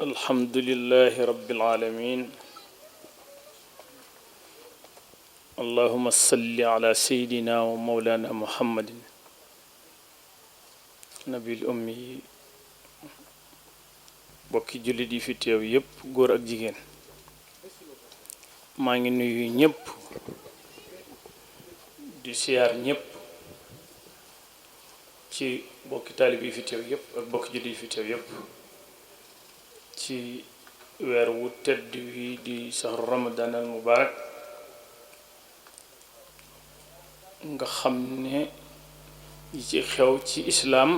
الحمد لله رب العالمين اللهم صل على سيدنا ومولانا محمد نبي الأمي bokki jullit yi fi teew yépp góor ak jigéen maa ngi nuyu ñépp di siyaar ñépp ci bokki taalib yi fi teew yépp ak bokki jullit yi fi teew yépp ci weer wu tedd wi di sahru ramadan al mubarak nga xam ne yi ci xew ci islaam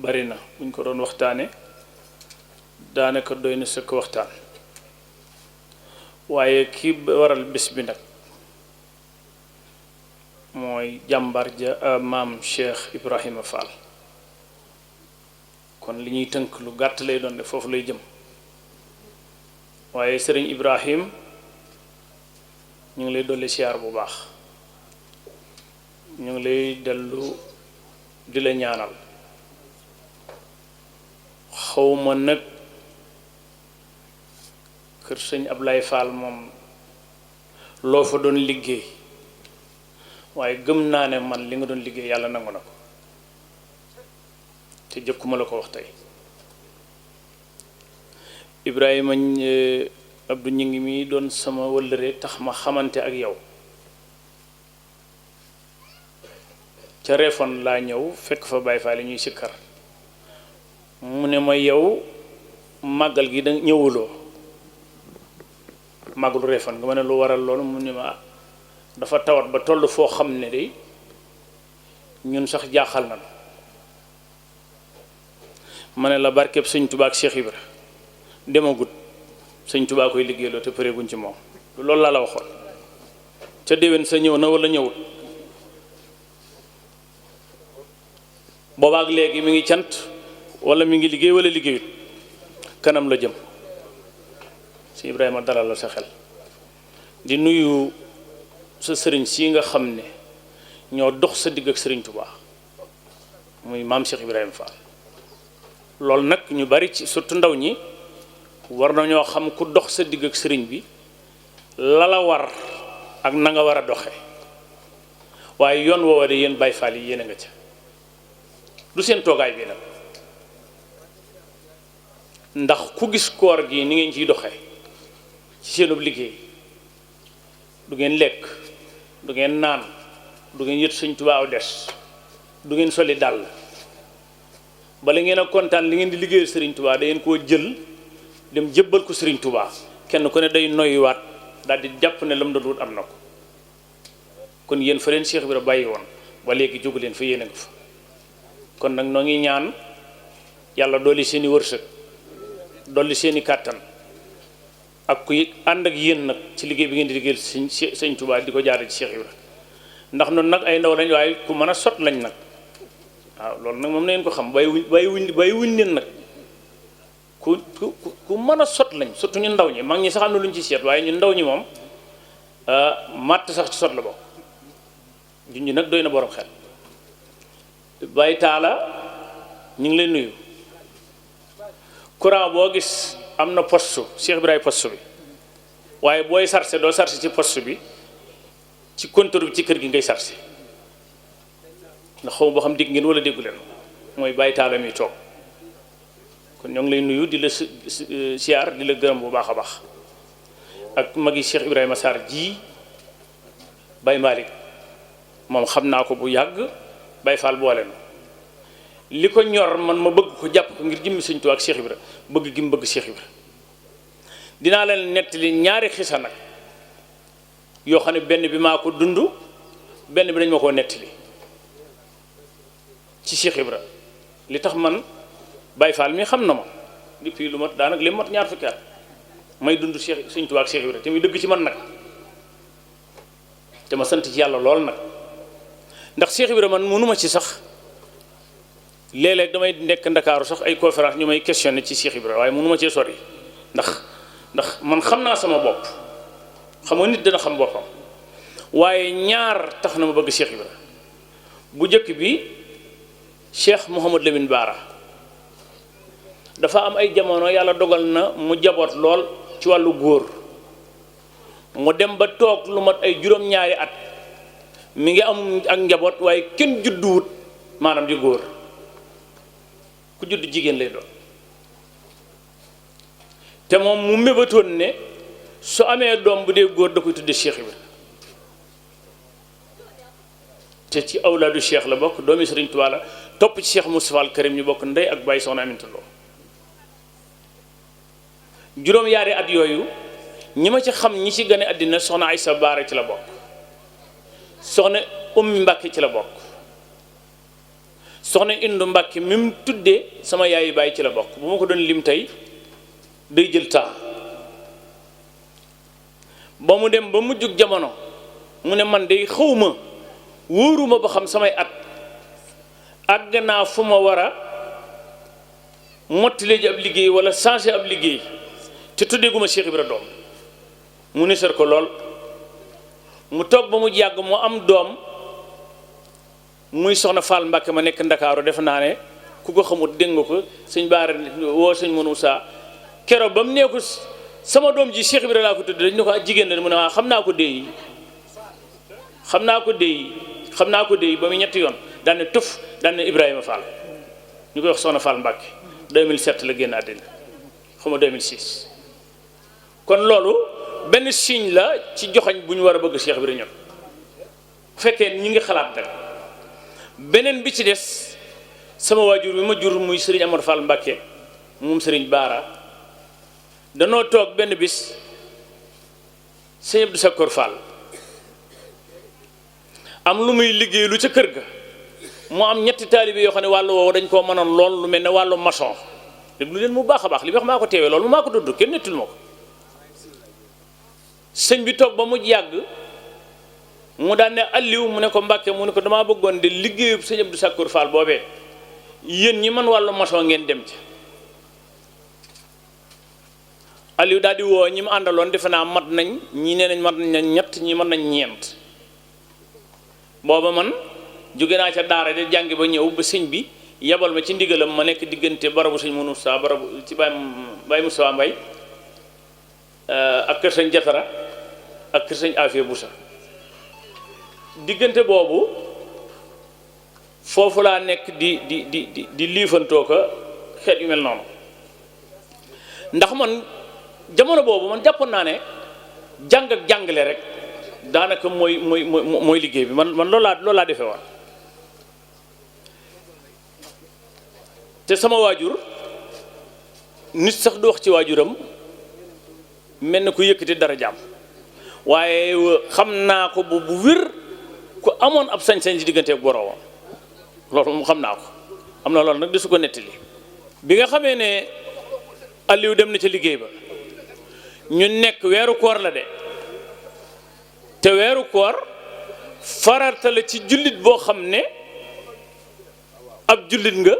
bari na buñ ko doon waxtaane daanaka doy na sëkk waxtaan waaye ki waral bés bi nag mooy jàmbar ja maam Cheikh Ibrahima Fall kon li ñuy tënk lu gàtt lay doon de foofu lay jëm waaye sëriñ Ibrahim ñu ngi lay dolli siyaar bu baax ñu ngi lay dellu di la ñaanal xawma nag kër sëñ Ablaye Fall moom loo fa doon liggéey waaye gëm naa ne man li nga doon liggéey yàlla nangu na ko te jëkkuma la ko wax tey Ibrahima Abdou ñu ngi mi doon sama wëllëre tax ma xamante ak yow ca Réfone laa ñëw fekk fa Baye Fall ñuy sikkar mu ne ma yow màggal gi da ñëwuloo màggalu Réfone nga ma ne lu waral loolu mu ne ma dafa tawat ba toll foo xam ne de ñun sax jaaxal na ma ne la barkeb sëñ Tuubaa ak Cheikh Ibra demagut sëñ Tuubaa koy liggéeyloo te pareeguñ ci moom loolu laa la waxoon ca déwén sa ñëw na wala ñëwut boobaak léegi mi ngi cant wala mi ngi liggéey wala liggéeyut kanam la jëm si Ibrahima dalal la sa xel di nuyu sa sëriñ si nga xam ne ñoo dox sa digg ak sëriñ Tuubaa muy maam Cheikh Ibrahima Fall loolu nag ñu bari ci surtout ndaw ñi war nañoo xam ku dox sa digg ak sëriñ bi la la war ak na nga war a doxe waaye yoon woowa de yéen Baay Faal yi yéen a nga ca du seen toogaay bi nag ndax ku gis koor gi ni ngeen ciy doxee ci seenub liggéey du ngeen lekk du ngeen naan du ngeen yët sëñ Tuubaa aw des du ngeen soli dàll bala ngeen a kontaan li ngeen di liggéeyal sëriñ Tuubaa da ngeen koo jël dem jébbal ko sëriñ Tuubaa kenn ku ne day noyyiwaat daal di jàpp ne lam doon wut am na ko kon yéen fa leen Cheikh Ibra bàyyi woon ba léegi jógu leen fa yéene nga fa kon nag noo ngi ñaan yàlla dolli seeni wërsëg dolli seeni kàttan ak ku ànd ak yéen nag ci liggéey bi ngeen di liggéeyal sëñ Tuubaa di ko jaare ci Cheikh Ibra ndax noonu nag ay ndaw lañ waaye ku mën a sot lañ nag waaw loolu nag moom na ngeen ko xam bàyyi wuñ leen nag ku mën a sot lañ surtout ñu ndaw ñi mag ñi sax am na lu ñu ci seet waaye ñu ndaw ñi moom màtt sax ci sot la bokk junj nag doy na borom xel Baye Taala ñu ngi lay nuyu courant boo gis am na poste Cheikh Ibrahima poste bi waaye booy sarse doo sarse ci poste bi ci compteur bi ci kër gi ngay sarse ndax xaw ma boo xam dégg ngeen wala déggu leen mooy Baye Taala mi toog kon ñoo ngi lay nuyu di la siyaar di la gërëm bu baax a baax ak magi Cheikh Ibrahima Sarr ji Baye Malick moom xam naa ko bu yàgg Baye Fall boole na li ko ñor man ma bëgg ko jàpp ko ngir jëmmi sëñ Tuubaa ak Cheikh Ibra bëgg gi mu bëgg Cheikh Ibra dinaa leen nettali ñaari xisa nag yoo xam ne benn bi maa ko dund benn bi dañ ma koo nettali ci Cheikh Ibra li tax man Baye Fall mi xam na ma depuis lu mat daanaka li mat ñaar fukki at may dund Cheikh sëñ Tuubaa ak Cheikh Ibra te muy dëgg ci man nag te ma sant ci yàlla lool nag ndax Cheikh Ibra man mënuma ci sax léeg-léeg damay nekk Ndakaaru sax ay conférence ñu may questionné ci Cheikh Ibra waaye mënuma cee sori ndax man xam naa sama bopp xam nga nit dana xam boppam waaye ñaar tax na ma bëgg Cheikh Ibra bu njëkk bi Cheikh Mouhamad Lamine Bara dafa am ay jamono yàlla dogal na mu jaboot lool ci wàllu góor mu dem ba toog lu mat ay juróom-ñaari at mi ngi am ak njaboot waaye kenn judduwut maanaam di góor ku judd jigéen lay doon te moom mu mébatoon ne su amee doom bu dee góor da koy tudde Cheikh Ibra te ci awlaadu Cheikh la bokk doomi Sëriñ Tuubaa la topp ci Cheikh Moustapha al Karim ñu bokk ndey ak bàyyi soxna Aminta Lo juróom-yaari at yooyu ñi ma ci xam ñi ci gane àddina soxna Aysa Baara ci la bokk soxna Ummi Mbàkke ci la bokk soxna Indu Mbàkke mi mu tuddee sama yaayi baay ci la bokk bu ma ko doon lim tey day jël temps ba mu dem ba mujjug jamono mu ne man day xawma wóoruma ba xam samay at àgg naa fu ma war a mottali ji ab liggéey wala changé ab liggéey te tuddeeguma Cheikh Ibra doom mu nisar ko lool mu toog ba mu yàgg mu am doom muy soxna Fall Mbàkke ma nekk Ndakaaru defe naa ne ku ko xamut dégg nga ko sëñ Baara woo sëñ Moussa keroog ba mu nee ko sama doom ji Cheikh Ibra laa ko tudd dañ ne ko jigéen la mu ne waa xam naa ko déy xam naa ko déy ba mu ñetti yoon daan ne tuf daan ne Ibrahima Fall ñu koy wax soxna Fall Mbàkke 2007 la génn àddina xaw ma 2006 kon loolu benn signe la ci joxañ bu ñu war a bëgg Cheikh Ibra ñun bu fekkee ñi ngi xalaat rek beneen bi ci des sama waajur bi ma jur muy Serigne Amar Fall Mbàkke moom Serigne Baara danoo toog benn bis sëñ Abdou Sakor Fall am lu muy liggéey lu ca kër ga mu am ñetti taalibe yoo xam ne wàllu woowu dañ koo mënoon lool lu mel ne wàllu maçon déglu leen mu baax a baax li wax maa ko teewee loolu maa ko dund kenn nettul ma ko sëñ bi toog ba mu yàgg mu daan ne Aliou mu ne ko Mbàkke mu ne ko damaa bëggoon de liggéeyu sëñ Abdou Sakor Fall boobee yéen ñi man wàllu maçon ngeen dem ci Aliou daal di woo ñi mu àndaloon defe naa mat nañ ñi nee nañ mat nañ ñett ñi mën nañ ñeent booba man jóge naa ca daara de jàngi ba ñëw ba sëñ bi yabal ma ci ndigalam ma nekk diggante barabu sëñ Moussa barabu ci Baye Moussa Mbaye ak kër sëñ Jatara ak kër sëñ Afia Boussa diggante boobu foofu laa nekk di liifantoo ko xeet yu mel noonu ndax man jamono boobu man jàppoon naa ne jàng ak jàngale rek daanaka mooy liggéey bi man loolu laa defee woon te sama waajur nit sax du wax ci waajuram mel na ku yëkkati dara jàmm waaye xam naa ko bu wér ku amoon ab sañ-sañ ci diggante ak boroomam loolu moom xam naa ko am na loolu nag di su ko nettali bi nga xamee ne Aliou dem na ca liggéey ba ñu nekk weeru koor la de te weeru koor farata la ci jullit boo xam ne ab jullit nga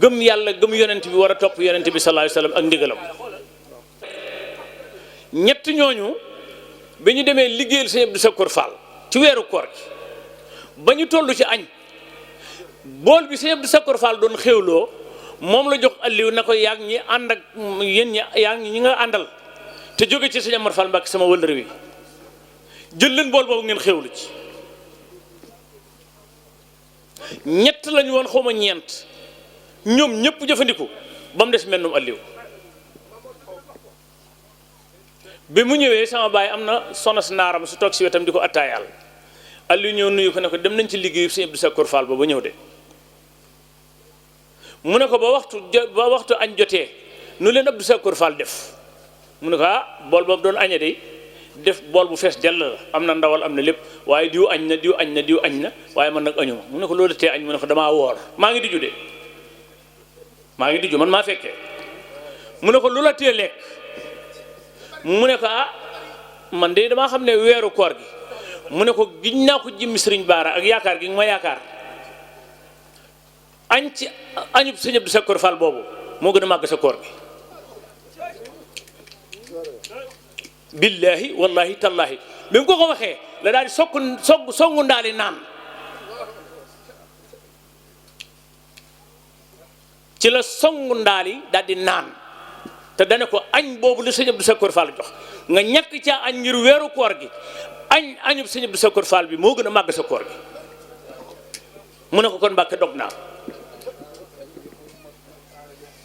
gëm yàlla gëm yonent bi war a topp yonent bi sallallahu alayhi wasallam ak ndigalam ñett ñooñu bi ñu demee liggéeyal sëñ Abdou Sakor Fall ci weeru koor gi ba ñu toll ci añ bool bi sëñ Abdou Sakor Fall doon xéwloo moom la jox Aliou na ko yaag ñi ànd ak yéen ñi yaag ñi nga àndal te jóge ci sëñ Amar Fall Mbàkke sama wëllëre wi jël leen bool boobu ngeen xéwlu ci ñett lañu woon xawma ñeent ñoom ñëpp jëfandiku ba mu des mennum Aliou bi mu ñëwee sama baay am na soxna si naaram su toog si wetam di ko attaayaal Aliou ñëw nuyu ko ne ko dem nañ ci liggéeyu sëñ Abdou Sakor Fall ba ñëw de mu ne ko ba waxtu añ jotee nu leen Abdou Sakor Fall def mu ne ko bool boobu doon añe de def bool bu fees dell la am na ndawal am na lépp waaye diw añ na waaye man nag añuma mu ne ko loolu tee añ mu ne ko damaa woor maa ngi diju de maa ngi diju man maa fekkee mu ne ko lu la tee lekk mu ne ko man de damaa xam ne weeru koor gi mu ne ko giñ naa ko jëmmi sëriñ Baara ak yaakaar gi ma yaakaar añ ci añub sëñ Abdou Sakor Fall boobu moo gën a màgg sa koor gi billahi wallahi tallahi bi mu ko waxee la daal di songu ndaali naan ci la songu ndaal yi daal di naan te dane ko añ boobu la sëñ Abdou Sakor Fall jox nga ñàkk caa añ ngir weeru koor gi añub sëñ Abdou Sakor Fall bi moo gën a màgg sa koor gi mu ne ko kon Mbàkke dog naa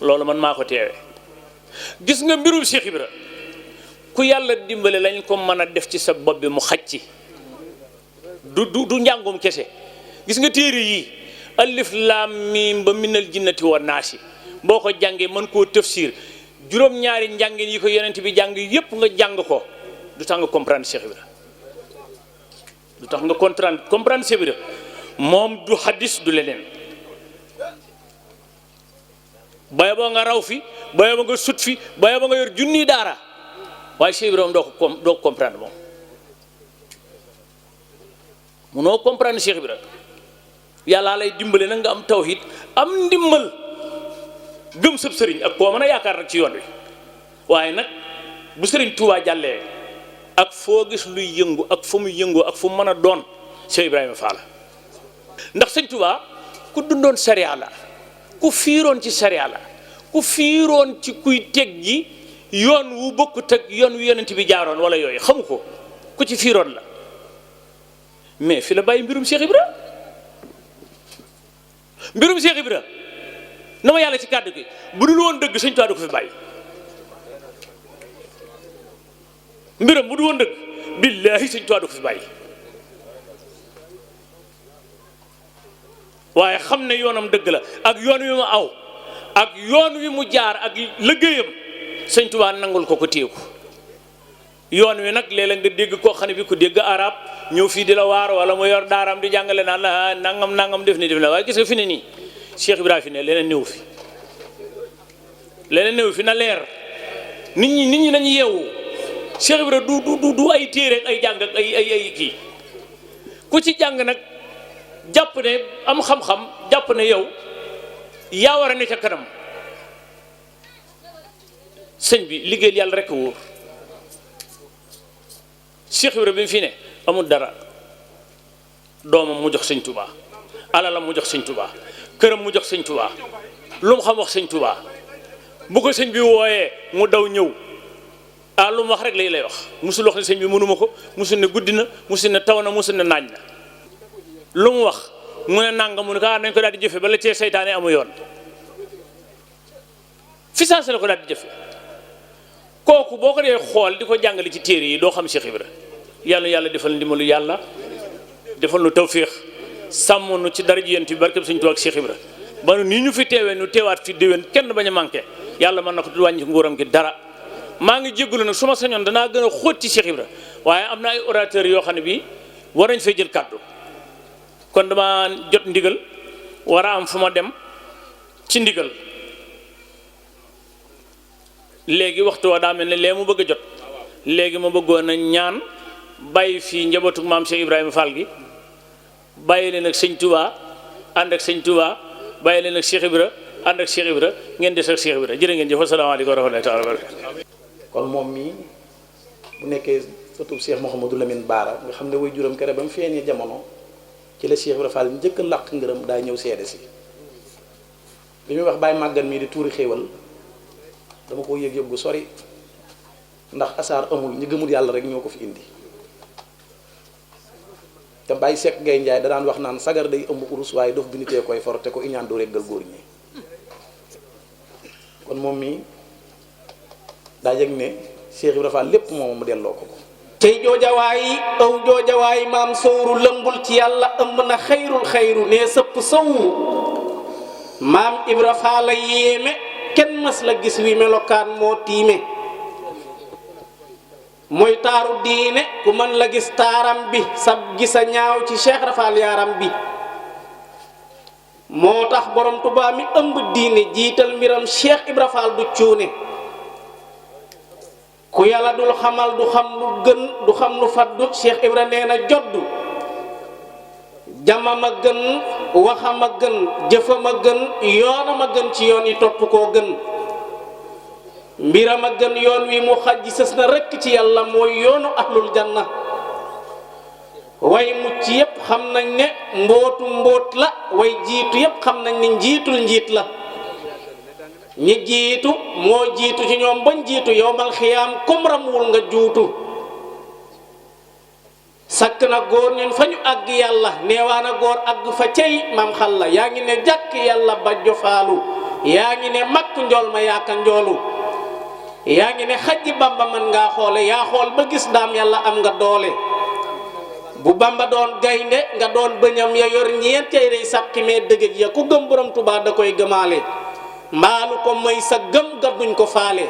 loolu man maa ko teewee gis nga mbirum Cheikh Ibra ku yàlla dimbale lañ ko mën a def ci sa bopp bi mu xaj ci du njàngum kese gis nga téere yi alif laam miim ba minal jinnati wa naasi boo ko jàngee mën koo tafsir juróom-ñaari njàngin yi ko yonent bi jàng yépp nga jàng ko du tax nga comprendre Cheikh Ibra du tax nga comprendre Cheikh Ibra moom du hadis du leneen baya ba nga raw fi baya ba nga sut fi baya ba nga yor junni daara waaye Cheikh Ibra moom doo ko comprendre moom munoo comprendre Cheikh Ibra yàlla lay dimbale nag nga am tawhid am ndimmal gëm sëb sëriñ ak koo mën a yaakaar nag ci yoon wi waaye nag bu sëriñ Touba jàllee ak foo gis luy yëngu ak fu muy yëngoo ak fu mu mën a doon Cheikh Ibrahima Fall ndax sëñ Touba ku dundoon sariya la ku fiiroon ci sariya la ku fiiroon ci kuy teg ji yoon wu bokkut ak yoon wu yonent bi jaaroon wala yooyu xamu ko ku ci fiiroon la mais fi la bàyyi mbirum Cheikh Ibra mbirum Cheikh Ibra na ma yàlla ci kàddu gi bu dul woon dëgg sëñ Touba du ko fi bàyyi mbiram bu dul woon dëgg billaahi sëñ Touba du ko fi bàyyi waaye xam ne yoonam dëgg la ak yoon wi mu aw ak yoon wi mu jaar ak liggéeyam sëñ Touba nangul ko téye ko yoon wi nag léeg-léeg nga dégg koo xam ne bi ku dégg arab ñëw fii di la waar wala mu yor daaraam di jàngale naan la nangam def ni waaye gis nga fi ne nii Cheikh Ibrahima fi ne leneen néew fi na leer nit ñi nañu yeewu Cheikh Ibrahima du ay téere ak ay jàng ak ay kii ku ci jàng nag jàpp ne am xam-xam jàpp ne yow yaa war a ne ca kanam sëñ bi liggéeyal yàlla rek a wóor Cheikh Ibrahima bi mu fi ne amul dara doomam mu jox sëñ Touba alalam mu jox sëñ Touba këram mu jox sëñ Touba lu mu xam wax sëñ Touba bu ko sëñ bi wooyee mu daw ñëw lu mu wax rek lay wax musul wax ne sëñ bi mënuma ko musul ne guddi na musul ne taw na musul ne naaj na lu mu wax mu ne nanga mu ne ko nañ ko daal di jëfe bala cee seytaane amu yoon fi saase la ko daal di jëfe kooku boo ko dee xool di ko jàngale ci téere yi doo xam Cheikh Ibra yàlla defal ndimbalu yàlla defal nu tawfiix sàmm nu ci dara ji yéen bi barkeb Sëñ Tuubaa ak Cheikh Ibra ba nii ñu fi teewee nu teewaat fi déwén kenn bañ a manqué yàlla mën na ko du wàññi nguuram gi dara maa ngi jégalu nag su ma sañoon danaa gën a xóot ci Cheikh Ibra waaye am na ay orateurs yoo xam ne bii war nañ fay jël kàddu kon dama jot ndigal war a am fu ma dem ci ndigal léegi waxtu wa daa mel ne lee mu bëgg a jot léegi ma bëggoon a ñaan bàyyi fii njabootu maam Cheikh Ibrahima Fall gi bàyyi leen ak sëñ Touba ànd ak sëñ Touba bàyyi leen ak Cheikh Ibra ànd ak Cheikh Ibra ngeen des ak Cheikh Ibra jërë ngeen jëf asalaamaaleykum wa rahmatullahi taala wa barakatuh kon moom mii bu nekkee sëtub Cheikh Mouhamadou Lamine Bara nga xam ne way juróom kere ba mu feeñee jamono ci la Cheikh Ibra Fall njëkk a làq ngërëm daa ñëw seede si bi muy wax bàyyi màggan mii di tuuri xéewal dama ko yëg yëg gu sori ndax asaar amul ñi gëmul yàlla rek ñoo ko fi indi te bàyyi Seck Gaye Njaay da daan wax naan sagar day ëmb urus waaye dof bi nitee koy for te ko iñaan du reggal góor ñi kon moom mi daa yëg ne Cheikh Ibra Fall lépp moom mu delloo ko ko tey joojawaay aw joojawaay maam sowru lëmbul ci yàlla ëmb na xayru ne sëpp sowu maam Ibra Fall la yéeme kenn mas la gis wi melokaan moo tiime mooy taaru diine ku mën la gis taaram bi sab gisa ñaaw ci Cheikh Rafal yaaram bi moo tax borom Tuubaa mi ëmb diine jiital mbiram Cheikh Ibra Fall du cuune ku yàlla dul xamal du xam lu gën du xam lu faddu Cheikh Ibra nee na joddu jamam a gën waxam a gën jëfam a gën yoonam a gën ci yoon yi topp koo gën mbiram a gën yoon wi mu xajji sës na rekk ci yàlla mooy yoonu ahlul janna way mucc yépp xam nañ ne mbootu mbóot la way jiitu yépp xam nañ ne njiitul njiit la ñi jiitu moo jiitu ci ñoom bañ jiitu yowmal xiyaam kum ramuwul nga juutu sakk na góor ñun fa ñu àgg yàlla neewaana góor àgg fa cey maam xalla yaa ngi ne jàkk yàlla bajjo faalu yaa ngi ne makk njool ma yaaka njoolu yaa ngi ne xajji bamba mën ngaa xoole yaa xool ba gis daam yàlla am nga doole bu bamba doon gaynde nga doon bëñam ya yor ñeentey rey sàkki mee dëgëj ya ku gëm borom Tuubaa da koy gëmaale mbaalu ko may sa gëm ga duñ ko faale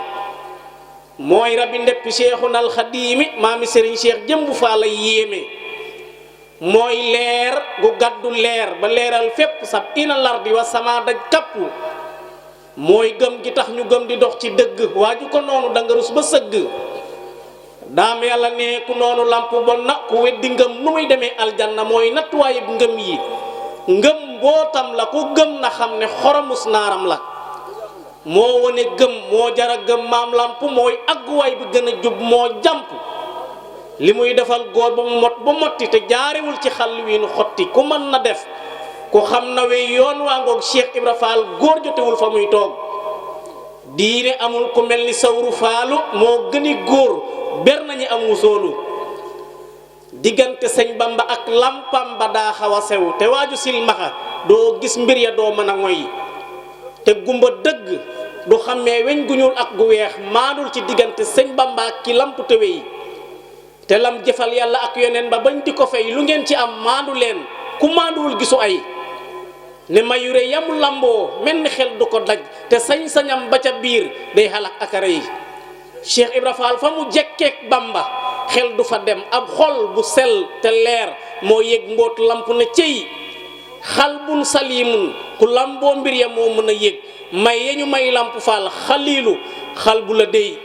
mooy rabi ndeppi Seexuna al Xadiimi maami Serigne Cheikh jëmbu faa la yéeme mooy leer gu gàddu leer ba leeral fépp sab ina lardi wa sama daj kapp mooy gëm gi tax ñu gëm di dox ci dëgg waaju ko noonu danga rus ba sëgg daam yàlla ne ku noonu lamp bon na ku weddi ngëm nu muy demee aljanna mooy nattuwaayub ngëm yi ngëm mbootam la ku gëm na xam ne xoromus naaram la moo wone gëm moo jara gëm maam lamp mooy agguwaay bi gën a jub moo jàmp li muy defal góor ba mu mot ba motti te jaarewul ci xàll wi nu xotti ku mën na def ku xam na we yoon waa ngoog Cheikh Ibra Fall góor jotewul fa muy toog diine amul ku mel ni sawru faalu moo gëni góor ber nañu am musoolu diggante sëñ Bamba ak lampam ba daa xaw a sew te waaju silmaxa doo gis mbir ya doo mën a ngoy te gumba dëgg du xàmmee weñ gu ñuul ak gu weex maadul ci diggante sëñ Bamba ak ki lamp tëwe yi te lam jëfal yàlla ak yoneen ba bañ di ko fay lu ngeen ci am maandu leen ku maanduwul gisu ay ne mayure yamu lamboo mel ni xel du ko daj te sañ-sañam ba ca biir day xalak akara yi Cheikh Ibra Fall fa mu jekkeek Bamba xel du fa dem ab xol bu sell te leer moo yëg mboot lamp na cey xalbun salimun ku lamboo mbir ya moo mën a yëg may yeñu may lamp Fall xaliilu xal bu la dey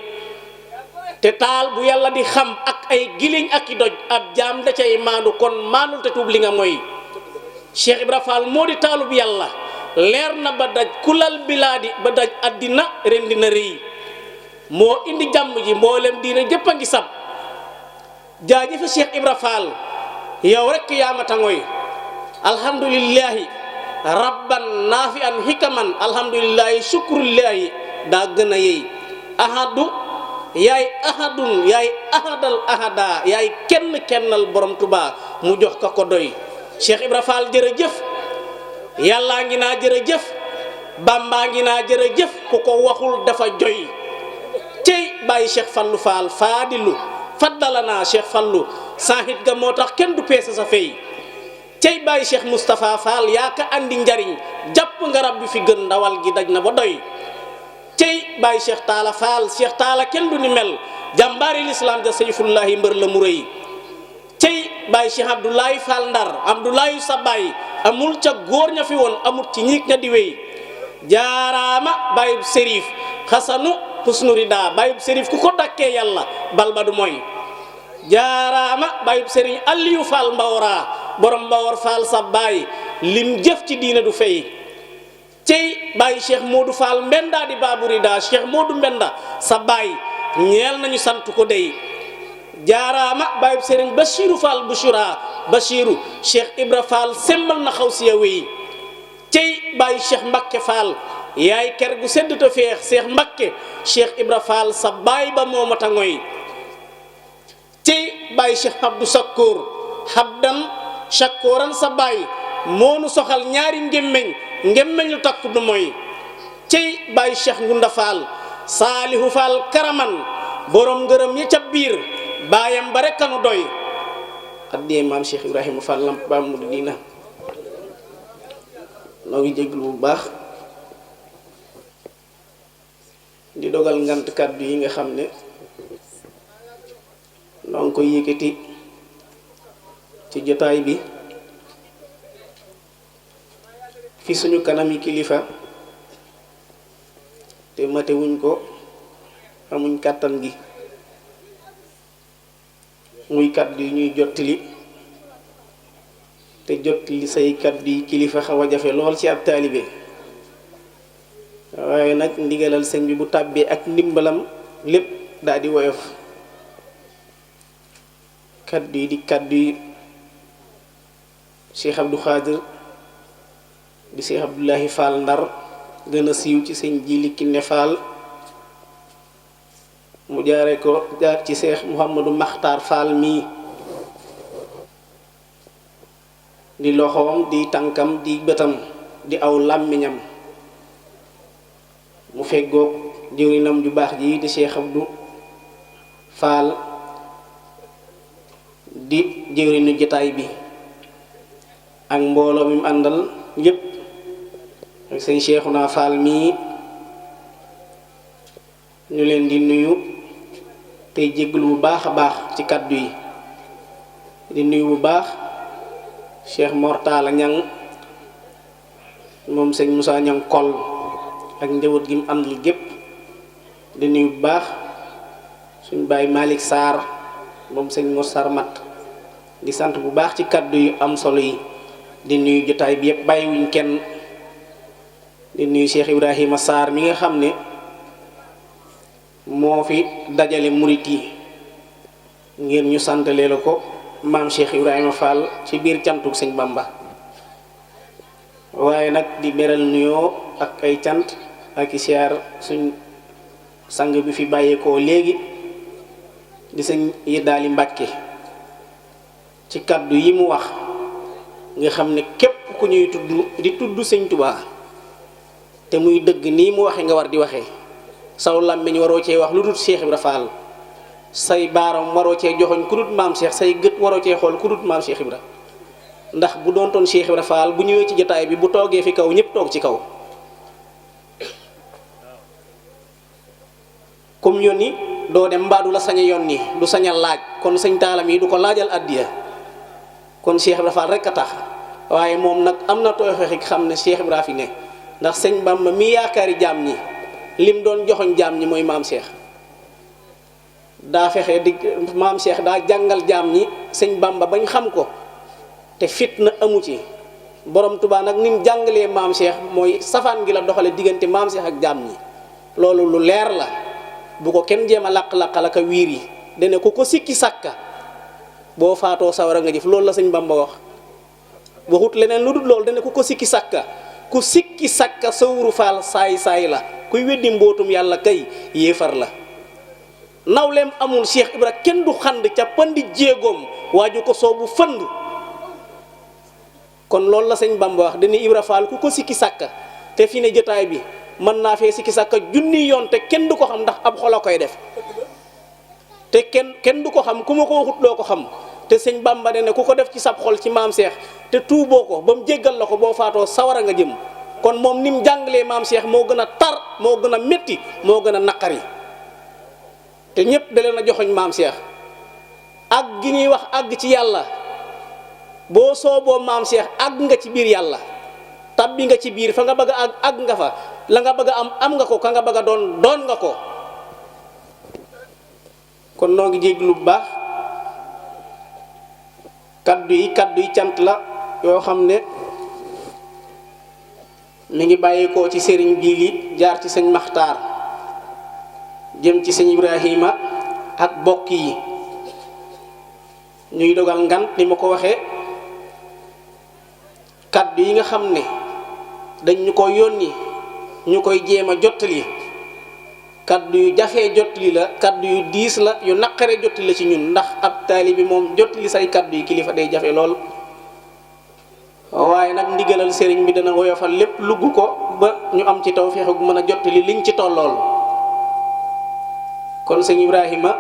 te taal bu yàlla di xam ak ay giliñ ak i doj ab jaam da cay maandu kon maandul te tuub li nga mooy Cheikh Ibra Fall moo di taalub yàlla leer na ba daj kulal bilaadi ba daj addina ren dina rëy moo indi jàmm ji mboolem diina jëpp a ngi sab jaajëfe Cheikh Ibra Fall yow rekk yaa ma tangoy alhamdulillahi rabban naafi an hikaman alhamdulillahi shukrullahi daa gën a yey ahadu yaay ahadun yaay ahadal ahada yaay kenn kennal borom Tuubaa mu jox ka ko doy Cheikh Ibra Fall jërëjëf yàllaa ngi naa jërëjëf Bambaa ngi naa jërëjëf ku ko waxul dafa joy cey bàyyi Cheikh Fallu Fall faadilu faddala naa Cheikh Fallu sahit ga moo tax kenn du peese sa fey cey bàyyi Cheikh Moustapha Fall yaa ka andi njariñ jàpp nga rab bi fi gën ndawal gi daj na ba doy cey bàyyi Cheikh Taala Fall Cheikh Taala kenn du ni mel jàmbaari lislaam ja sayfullahi mbër la mu rëy cey bàyyi Cheikh Abdoulaye Fall Ndar Abdoulaye sa baay amul ca góor ña fi woon amul ci ñiig ña di wéy jaaraama bàyyib sérif xasanu husnu rida bàyyib sérif ku ko dakkee yàlla bal ba du mooy jaaraama bàyyib sëriñ Aliou Fall Mbawra borom Mbawar Fall sa baay lim jëf ci diine du fay cey bàyyi Cheikh Modou Fall Mbenda di Babou Rida Cheikh Modou Mbenda sa baay ñeel nañu sant ko dey jaaraama bàyyib sëriñ Bachirou Fall Bouchoura Bachirou Cheikh Ibra Fall semmal na xaw si ya wéy cey bàyyi Cheikh Mbakke Fall yaay ker gu sedd te feex Cheikh Mbakke Cheikh Ibra Fall sa baay ba moo mata ngoy cey bàyyi Cheikh Abdou Sakkour habdan Sakkooran sa baay moonu soxal ñaari ngemmeñ lu takku du mooy cey bàyyi Cheikh Ngunda Fall Saalihu Fall Karaman borom ngërëm ya ca biir baayam ba rekk anu doy addiyee maam Cheikh Ibrahima Fall lamp ba mu diina noo ngi jéglu bu baax di dogal ngant kàddu yi nga xam ne noo ngi koy yëkkati ci jotaay bi fi suñu kanami kilifa te matewuñ ko amuñ kàttan gi muy kàddu yi ñuy jottali te jottali say kàddu yi kilifa xaw a jafe lool ci ab taalibe waaye nag ndigalal sëñ bi bu tàbbee ak ndimbalam lépp daal di woyof kàddu yi di kàddu yi Cheikh Abdou Khadir di Cheikh Abdoulahi Fall Ndar gën a siiw ci sëñ Jili Kiné Fall mu jaare ko jaar ci Seex Muhammadu Maxtaar Fall mii di loxoom di tànkam di bëtam di aw làmmiñam mu feggoog jëwrinam ju baax ji di Cheikh Abdou Fall di jëwrinu jotaay bi ak mbooloo mi mu àndal yépp ak sëñ Cheikhouna Fall mii ñu leen di nuyu tey jégglu bu baax a baax ci kàddu yi di nuyu bu baax Cheikh Mortala Ñang moom sëñ Moussa Ñang kol ak njaboot gi mu àndal gépp di nuyu bu baax suñ baay Malick Sarr moom sëñ Mor Sarr mat di sant bu baax ci kàddu yu am solo yi di nuyu jotaay bi yëpp bàyyiwuñ kenn di nuyu Cheikh Ibrahima Sarr mi nga xam ne moo fi dajale murit yi ngir ñu santalee la ko maam Cheikh Ibrahima Fall ci biir cantuk sëñ Bamba waaye nag di beral nuyoo ak ay cant ak i siyaar suñ sang bi fi bàyyeekoo léegi di sëñ Yeddaali Mbàkke ci kaddu yi mu wax nga xam ne képp ku ñuy tudd di tudd sëñ Tuubaa te muy dëgg nii mu waxe nga war di waxee saw làmmiñ waroo cee wax lu dul Cheikh Ibra Fall say baaram waroo cee joxoñ ku dul maam Cheikh say gët waroo cee xool ku dul maam Cheikh Ibra ndax bu doon toon Cheikh Ibra Fall bu ñëwee ci jotaay bi bu toogee fi kaw ñëpp toog ci kaw comme yónni doo dem mbaa du la sañ a yónni du sañ a laaj kon sëñ taalam yi du ko laajal addiya kon Cheikh Ibra Fall rek a tax waaye moom nag am na tooy xeexi xam ne Cheikh Ibra fi ne ndax sëñ Bamba mi yaakaari jaam ñi lim doon joxoñ jaam ñi mooy maam Cheikh daa fexe di maam Cheikh daa jàngal jaam ñi sëñ Bamba bañ xam ko te fitna amu ci borom Tuubaa nag ni mu jàngalee maam Cheikh mooy safaan gi la doxale diggante maam Cheikh ak jaam ñi loolu lu leer la bu ko kenn jéem a laq-laqal ak wiir yi dane ku ko sikki sàkka boo faatoo sawara nga jëf loolu la sëñ Bamba wax waxut leneen lu dul loolu dane ku ko sikki sàkka ku sikki sàkka sawru faal saay-saay la kuy weddi mbootum yàlla kay yéefar la nawleem amul Cheikh Ibra kenn du xand ca pandi jéegoom waaju ko soobu fënd kon loolu la sëñ Bamba wax dane Ibra Faal ku ko sikki sàkka te fi ne jotaay bi mën naa fee sikki sàkka junni yoon te kenn du ko xam ndax ab xol a koy def te kenn du ko xam ku ma ko waxut doo ko xam te sëñ Bamba ne ku ko def ci sab xol ci maam Cheikh te tuuboo ko ba mu jéggal la ko boo faatoo sawara nga jëm kon moom ni mu jàngalee maam Cheikh moo gën a tar moo gën a métti moo gën a naqari te ñépp da leen a joxoñ maam Cheikh àgg gi ñuy wax àgg ci yàlla boo sooboo maam Cheikh àgg nga ci biir yàlla tabbi nga ci biir fa nga bëgg a àgg nga fa la nga bëgg a am nga ko ka nga bëgg a doon nga ko kon noo ngi jéglu bu baax kaddu yi cant la yoo xam ne mi ngi bàyyeekoo ci sëriñ Jili jaar ci sëñ Maxtaar jëm ci sëñ Ibrahima ak bokk yi ñuy dogal ngant ni ma ko waxee kaddu yi nga xam ne dañ ñu ko yónni ñu koy jéem a jottali kaddu yu jafee jottali la kaddu yu diis la yu naqare jottali la ci ñun ndax ab taalibe bi moom jottali say kaddu yi kilifa day jafe lool waaye nag ndigalal sëriñ bi dana woyofal lépp lugg ko ba ñu am ci tawfeex gu mën a jottali liñ ci tollool kon sëñ Ibrahima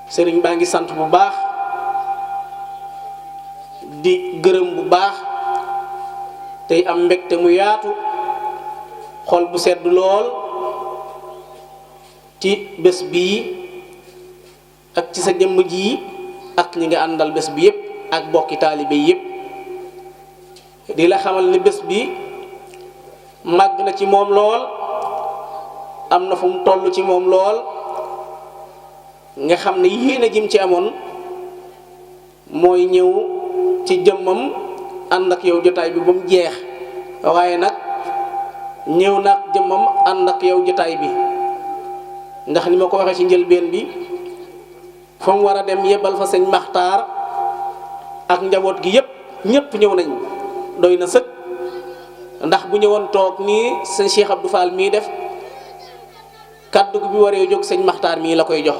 sëriñ baa ngi sant bu baax di gërëm bu baax tey am mbégte mu yaatu xol bu sedd lool ci bés bii ak ci sa jëmm ji ak ñi nga àndal bés bi yépp ak bokki taalibe yépp di la xamal ni bés bi màgg na ci moom lool am na fu mu toll ci moom lool nga xam ne yéene jim ci amoon mooy ñëw ci jëmmam ànd ak yow jotaay bi ba mu jeex waaye nag ñëw nag jëmmam ànd ak yow jotaay bi ndax ni ma ko waxee ci njëlbeen bi fa mu war a dem yebal fa sëñ Maxtaar ak njaboot gi yépp ñépp ñëw nañ doy na sëkk ndax bu ñëwoon toog nii sëñ Cheikh Abdou Fall mii def kaddu bi waree jóg sëñ Maxtaar mii la koy jox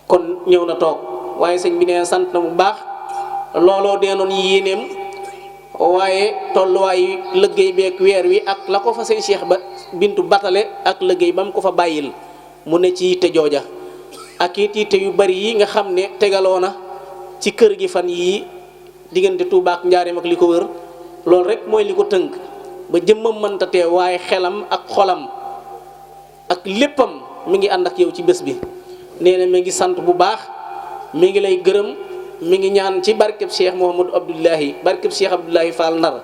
kon ñëw na toog waaye sëñ bi nee sant na bu baax looloo deenoon yéeneem waaye tolluwaayu liggéey beeg weer wi ak la ko fa sëñ Cheikh ba bintu batale ak liggéey ba mu ko fa bàyyil mu ne ci yitte jooja ak it yitte yu bari yi nga xam ne tegaloo na ci kër gi fan yii diggante Tuubaa ak Njaaréem ak li ko wër loolu rek mooy li ko tënk ba jëmmam mënta teew waaye xelam ak xolam ak léppam mi ngi ànd ak yow ci bés bi nee na mi ngi sant bu baax mi ngi lay gërëm mi ngi ñaan ci barkeb Cheikh Mouhamadou Abdoulahi barkeb Cheikh Abdoulahi Fall Ndar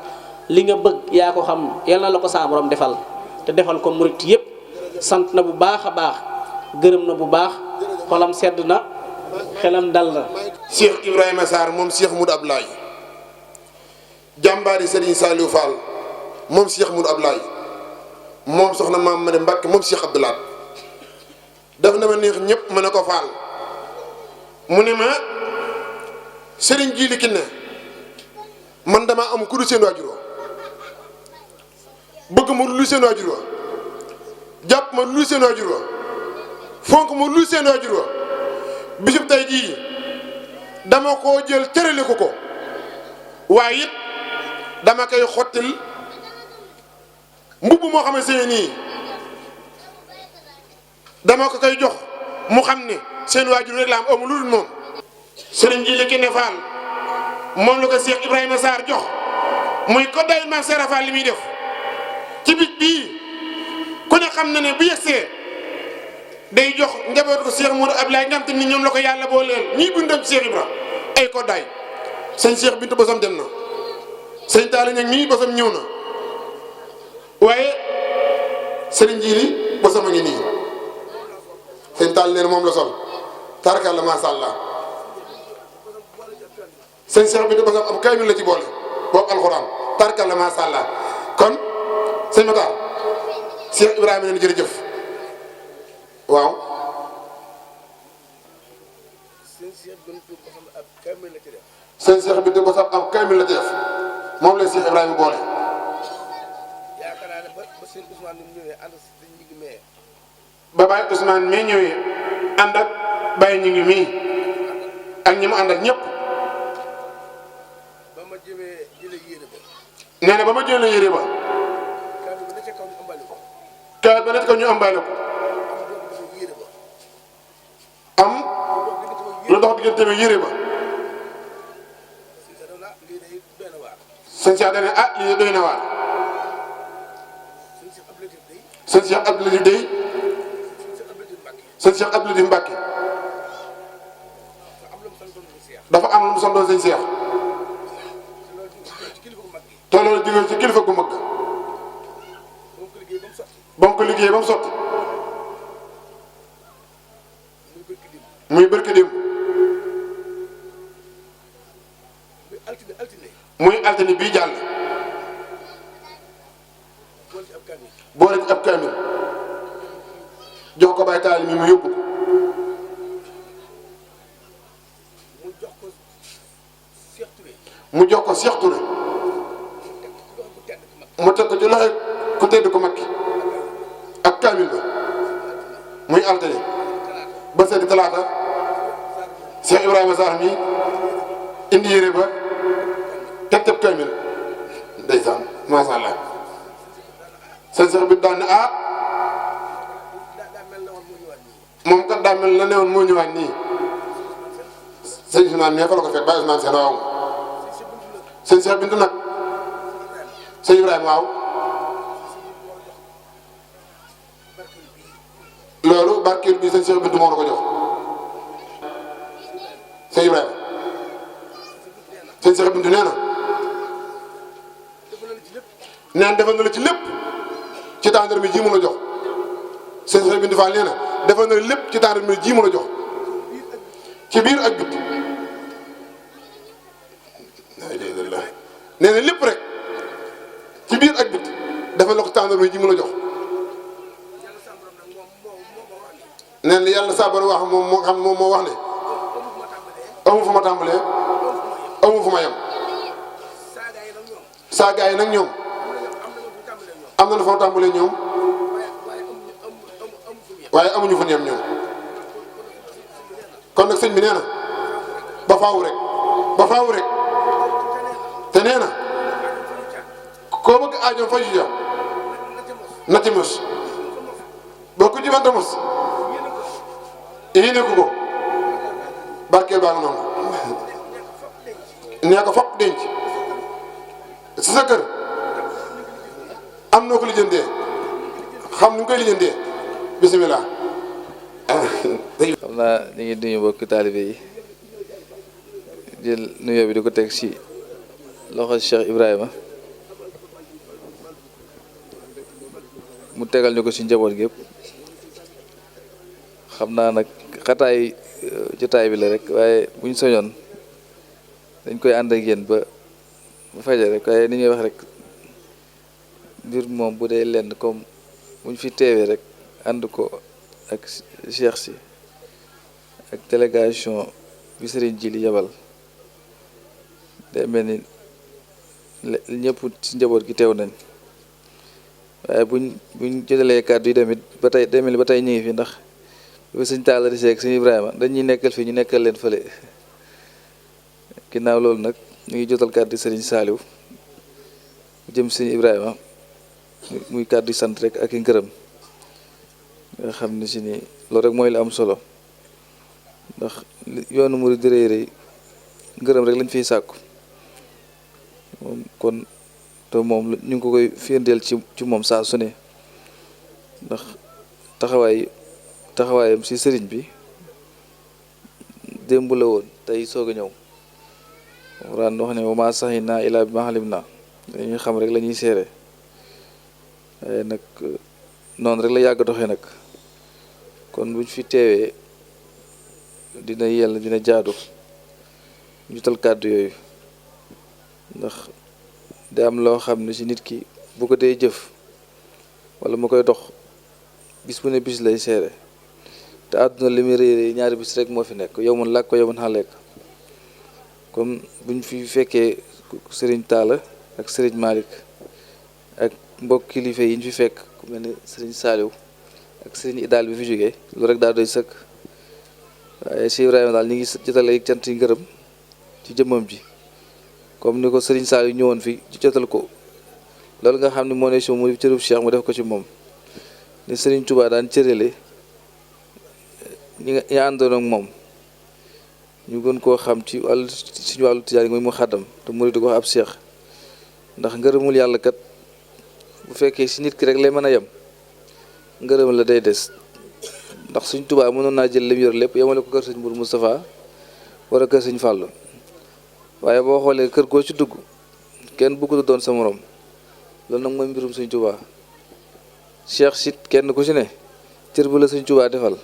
li nga bëgg yaa ko xam yal na la ko sa borom defal te defal ko murit yépp sant na bu baax a baax gërëm na bu baax xolam sedd na xelam dal na. Cheikh Ibrahima Sarr moom Cheikh Moudou Abdoulaye jàmbaari Serigne Saliou Fall moom Cheikh Moudou Abdoulaye moom soxna maam Made Mbacke moom Cheikh Abdoulaye daf na ma neex ñëpp ma ne ko Fall mu ne ma Serigne Djili Kiné man damaa am ku dul seen waajur bëgg ma lu seen waajur jàpp ma lu seen waajur fonk ma lu seen waajur bisub tey jii dama koo jël tërale ko waaye it dama koy xottil mbubb moo xamante ne nii dama ko koy jox mu xam ne seen waajur rek la am amul lu dul moom. Serigne Djili Kiné Fall moom la ko Cheikh Ibrahima Sarr jox muy ko day Maam Serap Fall li muy def ci bit bii ku ne xam na ne bu yegsee day jox njaboot ko Cheikh Moudou Abdoulaye nga xam te ni ñoom la ko yàlla boo leel ñii bindam ci Cheikh Ibra ay ko day sëñ Cheikh Bintu bosam dem na sëñ Talla ñag mii bosam ñëw na waaye Serigne Djili bosam a ngi nii sëñ Talla nee na moom la sol tarkalla masha Allah sëñ Cheikh Bintu bosam am kaamil la ci boole boobu alxuraan tarkalla masha Allah kon sëñ Matar Cheikh Ibrahima neen jërëjëf waaw sëñ Cheikh Bintu bosam am kaamil la ci def moom la Cheikh Ibrahima boole yaakaar naa ne ba sëñ Ousmane ni mu ñëwee ànd sëñ ñi ngi mee ba Baye Ousmane mii ñëwee ànd ak Baye ñu ngi mii ak ñi mu àndal ñëpp ba ma jëmee jële yére ba nee na ba ma jëlee yére ba kaamil ba ne ca kaw ñu ëmbale ko kaamil ba nekk ko ñu ëmbaale ko yére ba am lu dox diggante bi yére ba lii day doy na waar sëñ Cheikh dane ah lii doy na waar sëñ Cheikh Abdou Latif day sëñ Cheikh Abdou Latif day sëñ Cheikh Abdou Latif Mbacke dafa am lu mu santoon sëñ Cheikh te loolu jógee ci kilifa gu mag ba mu ko liggéey ba mu sotti muy barke démb muy altine bii jàll boole ci ab kaamil jox ko Baye Taali mi mu yóbbu ko mu jox ko Cheikh Touré mu teg ko ci loxo ku tedd ko mag ki ak kaamil ba muy altine ba seddi talaata Cheikh Ibrahima Sarr mi indi yére ba teg teg kaamil ndeysaan masha Allah sëñ Cheikh bi daan ne ah moom kat daa mel la newoon moo ñëwaat nii sëñ Ousmane nee fa la ko fekk Baye Ousmane seen waaw sëñ Cheikh Bintu nag sëñ Ibrahima waaw loolu barkeel bi sëñ Cheikh Bintu moo la ko jox sëñ Ibrahima sëñ Cheikh Bintu nee na neen defal na la ci lépp ci tàndar mi ji mu la jox sëñ Cheikh Bintu Fall nee na defal na la lépp ci tàndar mi ji mu la jox ci biir ak biti nee na lépp rek ci biir ak biti defal la ko tàndar mi ji mu la jox nee na yàlla saa bari wax moom moo xam moom moo wax ne amu fu ma tàmbalee amu fu ma yem saa gaa yi nag ñoom am na lu fa tàmbalee ñoom waaye amuñu fa ñoom kon nag sëñ bi nee na ba faaw rek te nee na koo bëgg aajoom faju ja na ci mos boo ko jëfante mos yéene ko barkeel baa nga noonu nee ko fopp denc si sa kër am noo ko lijjantee xam nu ñu koy lijjantee bisimilah. xam naa ñu ngi nuyu mbokki taalibe yi jël nuyoo bi di ko teg ci loxo Cheikh Ibrahima mu tegal ñu ko ci njaboot gi yëpp xam naa nag xataay jotaay bi la rek waaye bu ñu soñoon dañ koy ànd ak yéen ba fajar rek waaye ni ñuy wax rek mbir moom bu dee lenn comme bu ñu fi teewee rek ànd ko ak Cheikh si ak délégation bi Serigne Djili yabal day mel ni ñëpp ci njaboot gi teew nañ waaye buñ jotalee kàddu yi tamit ba tey day mel ni ba tey ñu ngi fi ndax bi sëñ Talla di seeg sëñ Ibrahima dañuy nekkal fii ñu nekkal leen fële ginnaaw loolu nag ñu ngi jotal kàddu Serigne Saliou jëm sëñ Ibrahima muy kàddu sant rek ak i ngërëm nga xam ne si ni loolu rek mooy la am solo ndax yoonu murid di rëy rëy ngërëm rek lañ fiy sàkku moom kon te moom ñu ngi ko koy firndeel ci moom saa su ne ndax taxawaayam si sëriñ bi démb la woon tey soog a ñëw Alxuraan wax ne wa maa saxinaa illaa bimaa alimnaa dañuy xam rek la ñuy seere waaye nag noonu rek la yàgg doxee nag kon buñ fi teewee dina yell dina jaadu ñu tal kàddu yooyu ndax da am loo xam ne ci nit ki bu ko dee jëf wala mu koy dox bis bu ne bis lay seere te àdduna li muy réy ñaari bis rek moo fi nekk yow man làkk ko yow man xaleek kon buñ fi fekkee sëriñ Talla ak sëriñ Malick ak mbokk kilifa yi ñu fi fekk ku mel ni sëriñ Saliou ak sëriñ Idaal bi fi jógee loolu rek daal doy sëkk waaye si Ibrahima daal ñu ngi jotal ay cant yi ngërëm ci jëmmam ji comme ni ko sëriñ Saliou ñëwoon fi ci jotal ko loolu nga xam ne moo ne si mu cërub Cheikh mu def ko ci moom ni sëriñ Touba daan cërale ñi àndoon ak moom ñu gën koo xam ci wàllu suñu wàllu tijaan mooy mu xaddam te murid di ko wax ab Cheikh ndax ngërëmul yàlla kat bu fekkee si nit ki rek lay mën a yem ngërëm la day des ndax suñ Tuubaa mënoon naa jël lim yor lépp yemale ko kër sëñ Mourou Moustapha wala kër sëñ Fallou waaye boo xoolee kër goo ci dugg kenn bëggu doon sa morom loolu nag mooy mbirum sëñ Tuubaa Cheikh sit kenn ku ci ne cër bu la sëñ Tuubaa defal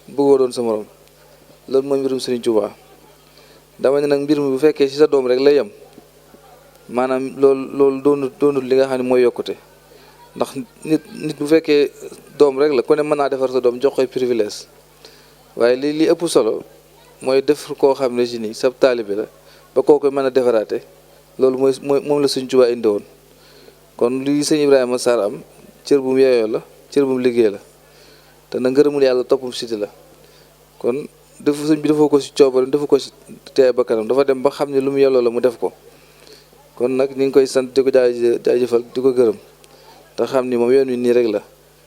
bëggoo doon sa morom loolu mooy mbirum sëñ Tuubaa dama ne nag mbir mi bu fekkee ci sa doom rek lay yem maanaam loolu doonul li nga xam ne mooy yokkute ndax nit bu fekkee doom rek la ku ne mën naa defar sa doom jox koy privilège waaye li ëpp solo mooy def koo xam ne si nii sab taalibe la ba koo koy mën a defaraate loolu mooy moom la sëñ Tuubaa indi woon kon li sëñ Ibrahima Sarr am cër bu mu yeeyoo la cër bu mu liggéey la te na ngërëmul yàlla toppum siti la kon defu sëñ bi dafa ko si coobaram dafa ko si teey ba kanam dafa dem ba xam ne lu mu yelloo la mu def ko kon nag ñu ngi koy sant di ko jaajëfal di ko gërëm te xam ni moom yoon wi nii rek la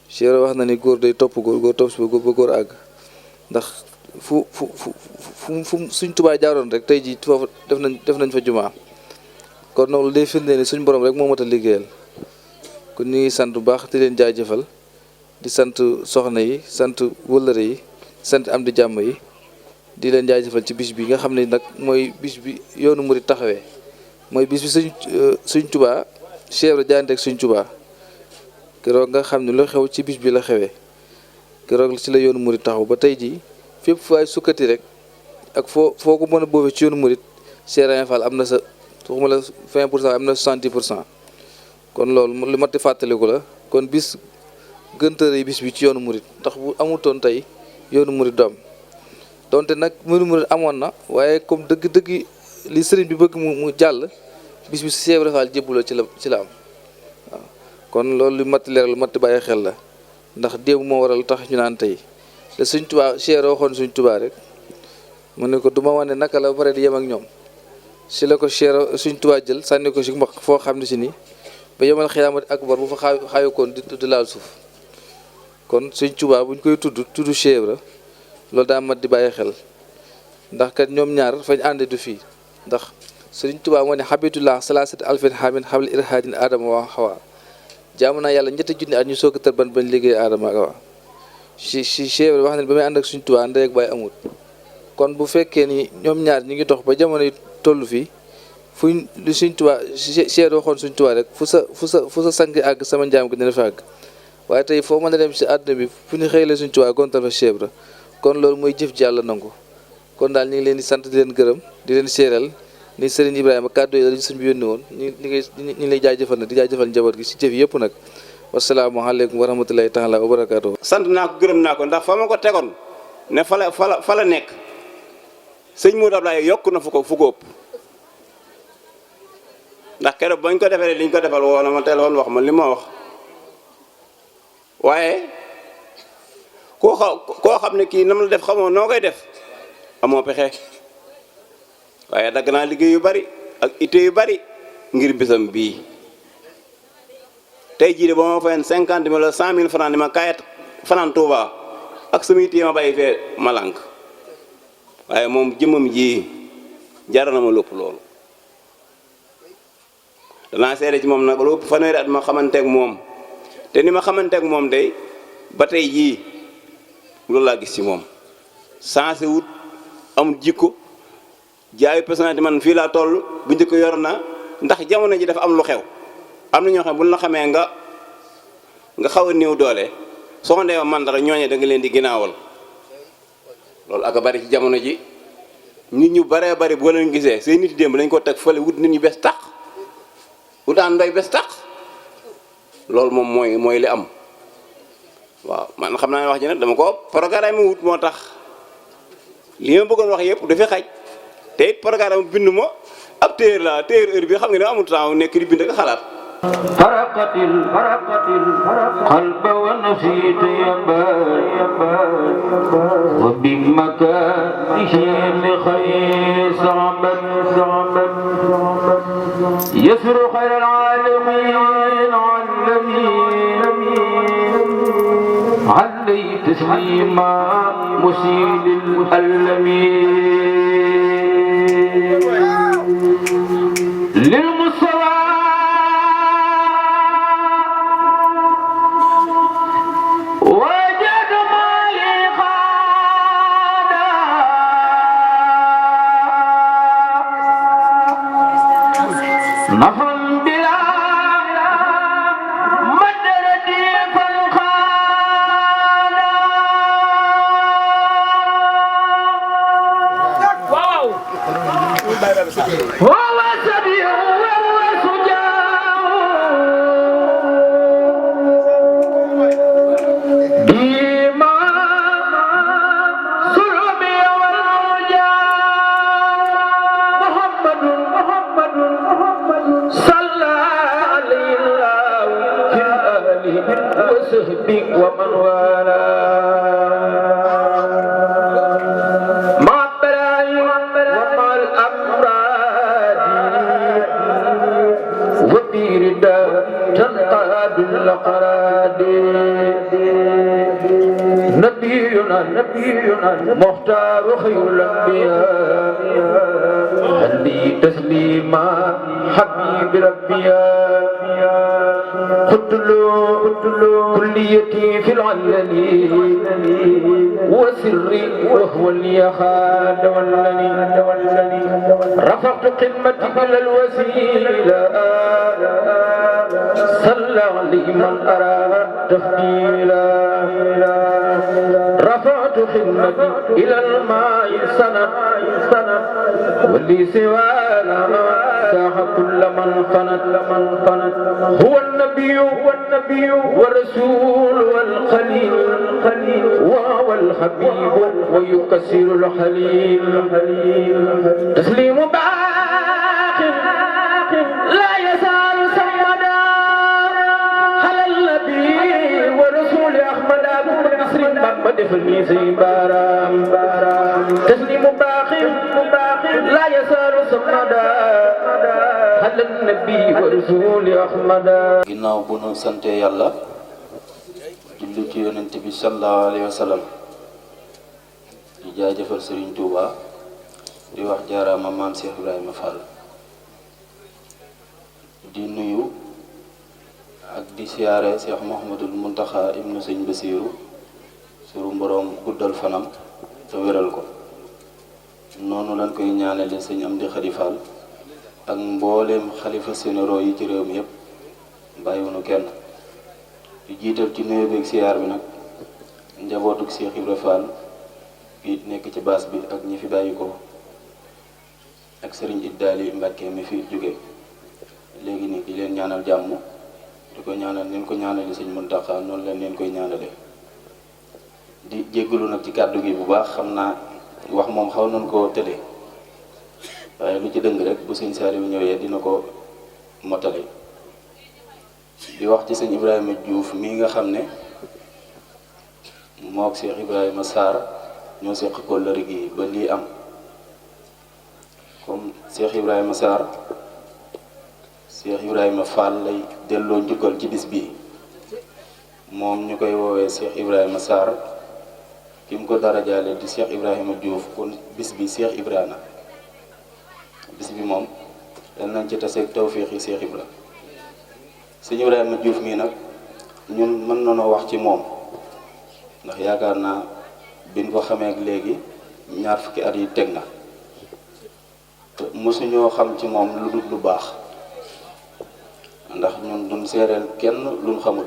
Cheikh wax na ni góor day topp góor topp si ba góor àgg ndax fu suñ Tuubaa jaaroon rek tey jii foofu def nañ fa jumaa kon nag lu day firnde ni suñ borom rek moo mat a liggéeyal kon ñu ngi sant bu baax di leen jaajëfal di sant soxna yi sant wëllëre yi sant am di jàmm yi di leen jaajëfal ci bis bi nga xam ne nag mooy bis bi yoonu murid taxawee mooy bis bi suñ Tuubaa Cheikh Ibra jaayante ak suñ Tuubaa keroog nga xam ne lu xew ci bis bi la xewee keroog ci la yoonu murid taxaw ba tey jii fépp fu ay sukkati rek ak foo ko mën a boobee ci yoonu murid Cheikh Ibra Fall am na sa waxuma la 20% am na 70%. kon loolu lu mat di fàttaliku la kon bis gëntëre bis bi ci yoonu murid ndax bu amutoon tey yoonu murid du am donte nag yoonu murid amoon na waaye comme dëgg-dëgg li sëriñ bi bëgg mu jàll bis bi Cheikh Ibra Fall jébbuloo ci la am waaw kon loolu lu mat leeral lu mat bàyyi xel la ndax démb moo waral tax ñu naan tey te Sëñ Tuubaa Cheikh waxoon Sëñ Tuubaa rek mu ne ko du ma wane naka la ba pare di yem ak ñoom si la ko Cheikh Sëñ Tuubaa jël sànni ko si mbax foo xam ne si ni ba yemal xiyaamati akbar bu fa xaayukoon di laal suuf kon Sëñ Tuubaa buñ koy tudd Cheikh Ibra loolu daa mat di bàyyi xel ndax kat ñoom ñaar fañ ànd du fii ndax Sëñ Tuubaa moo ne habitullah salaasati alfin hamin xabli irhadin adama wa xawa jaamu naa yàlla ñetti junni at ñu soog a tër ban bañ liggéey aadama ak awa si Cheikh Ibra wax ne ba muy ànd ak Sëñ Tuubaa ndey ak baay amut kon bu fekkee ni ñoom ñaar ñu ngi dox ba jamono yi toll fii fuñ lu Sëñ Tuubaa Cheikh waxoon Sëñ Tuubaa rek fu sa sang àgg sama njaam gi dina fa àgg waaye tey foo mën a dem si àdduna bi fu ñu xëy la Sëñ Tuubaa gontal fa Cheikh Ibra kon loolu mooy jëf ji Yàlla nangu kon daal ñu ngi leen di sant di leen gërëm di leen séeral ni Serigne Ibrahima kàddu yi lañu sëñ bi yónni woon ñu ngi lay jaajëfal nag di jaajëfal njaboot gi si jëf yëpp nag wasalaamaaleykum wa rahmatulahi taala wa barakaatu. sant naa ko gërëm naa ko ndax fa ma ko tegoon ne fa la nekk sëñ Modou Abdoulaye yokk na fu ko ëpp ndax keroog bañ ko defee liñ ko defal woo na ma téléphone wax ma li ma wax waaye koo xam ne kii nam la def xamoo noo koy def amoo pexe waaye dagg naa liggéey yu bari ak ité yu bari ngir bisam bii tey jii de ba ma fayen 50 000 wala 100 000 francs ni ma kayet fanaan Touba ak sama ité ma bàyyi fee ma lànk waaye moom jëmmam ji jar na ma lépp loolu danaa seede ci moom nag lu fanweeri at ma xamanteeg moom te ni ma xamanteeg moom day ba tey jii loolu laa gis ci moom sensé wut amul jikko jaayu personnalité man fii laa toll bu njëkk yor na ndax jamono ji dafa am lu xew am na ñoo xam bu ñu la xamee nga xaw a néew doole soo ndee man dara ñooñe da nga leen di ginnaawal loolu ak a bari ci jamono ji nit ñu baree bari boo leen gisee seen nit démb lañ ko teg fële wut nit ñu bes tax wutaan ndoy bes tax loolu moom mooy li am waaw man xam naa ne wax ji nag dama ko programme wut moo tax li ma bëggoon wax yëpp dafay xaj te it programme bindu ma ab téer la téer heure bi xam nga ne amul temps nekk di bind ak xalaat faraqatil qalba wa nafsi wa bi makanihi li khayr sa'ban yasru khayr al-alamin علي تسليما مسيل الألمين للمصطفى وجد مالي خادا نفر بلا مدردي وهو سبيل وهو سجاع بما سلبي والرجاء محمد صلى عليه الله في الآل وصحبه ومن والاه تنقاد الأقراد نبينا مختار خير الأنبياء هدي تسليما حبيب ربيا قتلوا كليتي في العلل وسري وهو اللي خاد والني رفعت قمتي إلى الوسيلة صلى عليه من أراد تفضيلا رفعت خدمتي إلى الماء سند واللي سوانا ساح كل من فند هو النبي والرسول والخليل وهو الحبيب ويكسر الحليل تسليم باق لا يزال سمدا defal nii say baaraam taslimu baaxir la yasalu samada ala nabi wa rasuli ahmada. ginnaaw bu nu sante yàlla julli ci yonent bi sallallahu alayhi wa sallam di jaajëfal Serigne Touba di wax jaaraama maam Cheikh Ibrahima Fall di nuyu ak di siyaare Cheikh Mouhamadul Muntaxa ibnu Sëñ Basiiru suru mboroom guddal fanam te wéral ko noonu lañ koy ñaanale Sëñ Amdi Xadi Fall ak mbooleem xalifa sénéro yi ci réew mi yépp bàyyiwunu kenn di jiital ci nuyu beeg siyaar bi nag njabootuk Cheikh Ibra Fall gi nekk ci baas bi ak ñi fi bàyyi ko ak sëriñ Iddaali Mbàkke mi fi jóge léegi nii di leen ñaanal jàmm di ko ñaanal neen ko ñaanale Sëñ Muntaxa noonu leen leen koy ñaanale di jéggalu nag ci kàddu gi bu baax xam naa wax moom xaw nañ koo tële waaye lu ci dëng rek bu Sëñ Saaliw ñëwee dina ko motale di wax ci Sëñ Ibrahima Diouf mii nga xam ne mook Cheikh Ibrahima Sarr ñoo seq ko lëri gi ba lii am comme Cheikh Ibrahima Sarr Cheikh Ibrahima Fall lay delloo njukkal ci bis bii moom ñu koy woowee Cheikh Ibrahima Sarr ki mu ko dara jaale di Cheikh Ibrahima Diouf kon bis bi Cheikh Ibrahima bis bi moom dal nañ ci taseeg tawféex yi Cheikh Ibrahima Sëñ Ibrahima Diouf mii nag ñun mën nañoo wax ci moom ndax yaakaar naa biñ ko xamee ak léegi ñaar fukki at yi teg na te mosuñoo xam ci moom lu dul lu baax ndax ñun duñ seereel kenn luñ xamul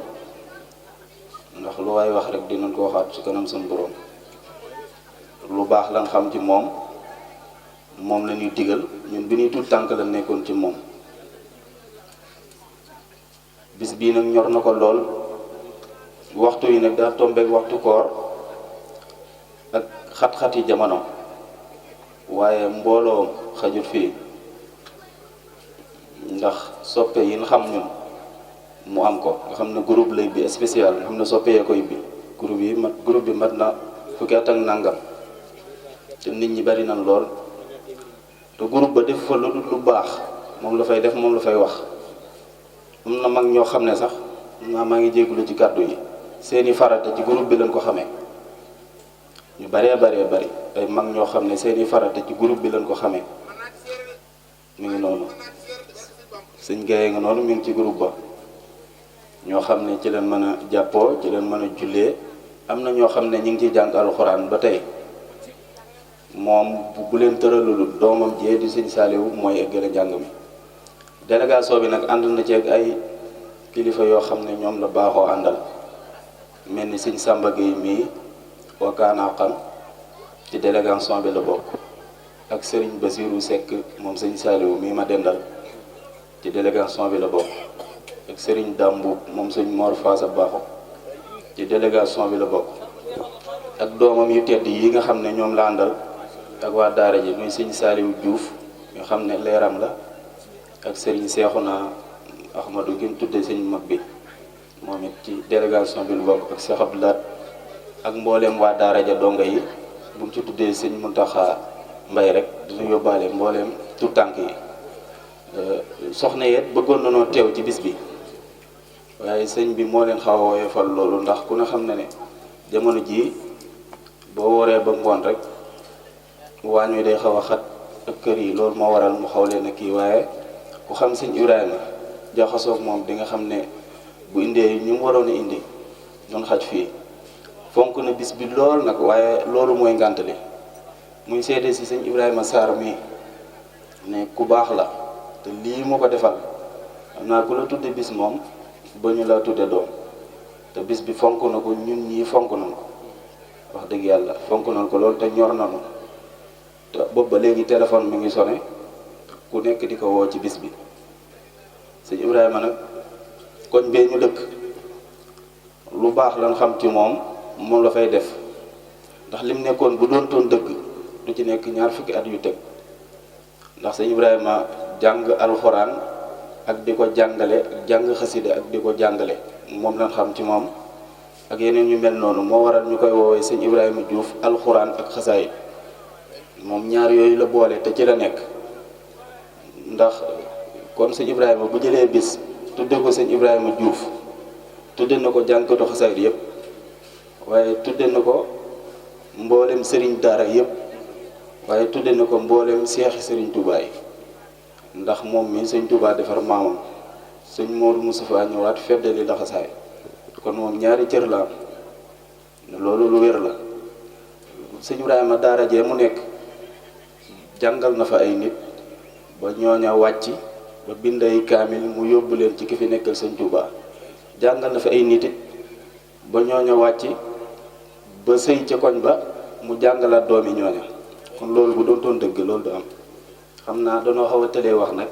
ndax lu waay wax rek dinañ ko waxaat ci kanam suñu borom lu baax lañ xam ci moom la ñuy digal ñun bi ñuy tuut tànk la nekkoon ci moom bis bii nag ñor na ko lool waxtu yi nag daa tombeek waxtu koor ak xat-xati jamono waaye mbooloo xajut fii ndax soppe yi nga xam ñun mu am ko nga xam ne groupe lay bi spécial nga xam ne soppe yee koy bi groupe bi mat na fukki at ak nangam te nit ñi bari nañ lool te groupe ba def fa lu baax moom la fay def moom la fay wax am na mag ñoo xam ne sax maa ngi jégalu ci kàddu yi seeni farata ci groupe bi lañ ko xamee ñu bari ay mag ñoo xam ne seeni farata ci groupe bi lañ ko xamee mi ngi noonu sëñ gaye nga noonu mi ngi ci groupe ba ñoo xam ne ci leen mën a jàppoo ci leen mën a jullee am na ñoo xam ne ñu ngi ciy jàng alxuraan ba tey moom bu leen tëralul doomam jee di Sëñ Saaliwu mooy eggale njàng mi délégation bi nag ànd na ci ak ay kilifa yoo xam ne ñoom la baaxoo àndal mel ni Sëñ Samba Gueye mii wakaanaa xam ci délégation bi la bokk ak Serigne Basirou Seck moom Sëñ Saaliwu mii ma dendal ci délégation bi la bokk ak Serigne Dambou moom Sëñ Mor Faasa Baaxo ci délégation bi la bokk ak doomam yu tedd yi nga xam ne ñoom la àndal ak waa daara ji muy Sëñ Saaliwu Diouf nga xam ne leeram la ak Serigne Seexuna Ahmadou gi mu tuddee sëñ mag bi moom it ci délégation bi lu bokk ak Cheikh Abdoulaye ak mbooleem waa daara ja donga yi bu mu ci tuddee Sëñ Muntaxa Mbay rek dina yóbbaale mbooleem tout tànk yi soxna yet bëggoon nañoo teew ci bis bi waaye sëñ bi moo leen xaw a woyofal loolu ndax ku ne xam ne ne jamono jii boo waree ba ngoon rek waañ wi day xaw a xat ak kër yi loolu moo waral mu xaw leen a kii waaye ku xam Sëñ Ibrahima jaxasoog moom di nga xam ne bu indee ñu mu waroon a indi doon xaj fii fonk na bis bi lool nag waaye loolu mooy ngàntali muy seede si Sëñ Ibrahima Sarr mi ne ku baax la te lii moo ko defal xam naa ku la tudde bis moom ba ñu la tudde doom te bis bi fonk na ko ñun ñii fonk nañ ko wax dëgg yàlla fonk nañ ko lool te ñor nañu te boobu ba léegi téléphone mi ngi sone ku nekk di ko woo ci bis bi Sëñ Ibrahima nag koñ bee ñu dëkk lu baax lan xam ci moom la fay def ndax lim nekkoon bu doon toon dëgg du ci nekk ñaar fukki at yu teg ndax Sëñ Ibrahima jàng alxuraan ak di ko jàngale ak jàng xasida ak di ko jàngale moom lañ xam ci moom ak yeneen yu mel noonu moo waral ñu koy woowee sëñ Ibrahima Diouf alxuraan ak xasaayid moom ñaar yooyu la boole te ci la nekk ndax kon sëñ Ibrahima bu jëlee bis tudde ko sëñ Ibrahima Diouf tudde na ko jànkatu xasaayid yëpp waaye tudde na ko mboolem sëriñ daara yëpp waaye tudde na ko mboolem seexi sëriñ Touba yi ndax moom mi sëñ Touba defar maamam sëñ Modou Moustapha ñëwaat feddali laxasaay kon moom ñaari cër la am loolu lu wér la sëñ Ibrahima daara jee mu nekk jàngal na fa ay nit ba ñooña wàcc ba bind ay kaamil mu yóbbu leen ci ki fi nekkal sëñ Touba jàngal na fa ay nit it ba ñooña wàcc ba sëy ca koñ ba mu jàngalaat doomi ñooña kon loolu bu doon dëgg loolu du am xam naa danoo xaw a tëlee wax nag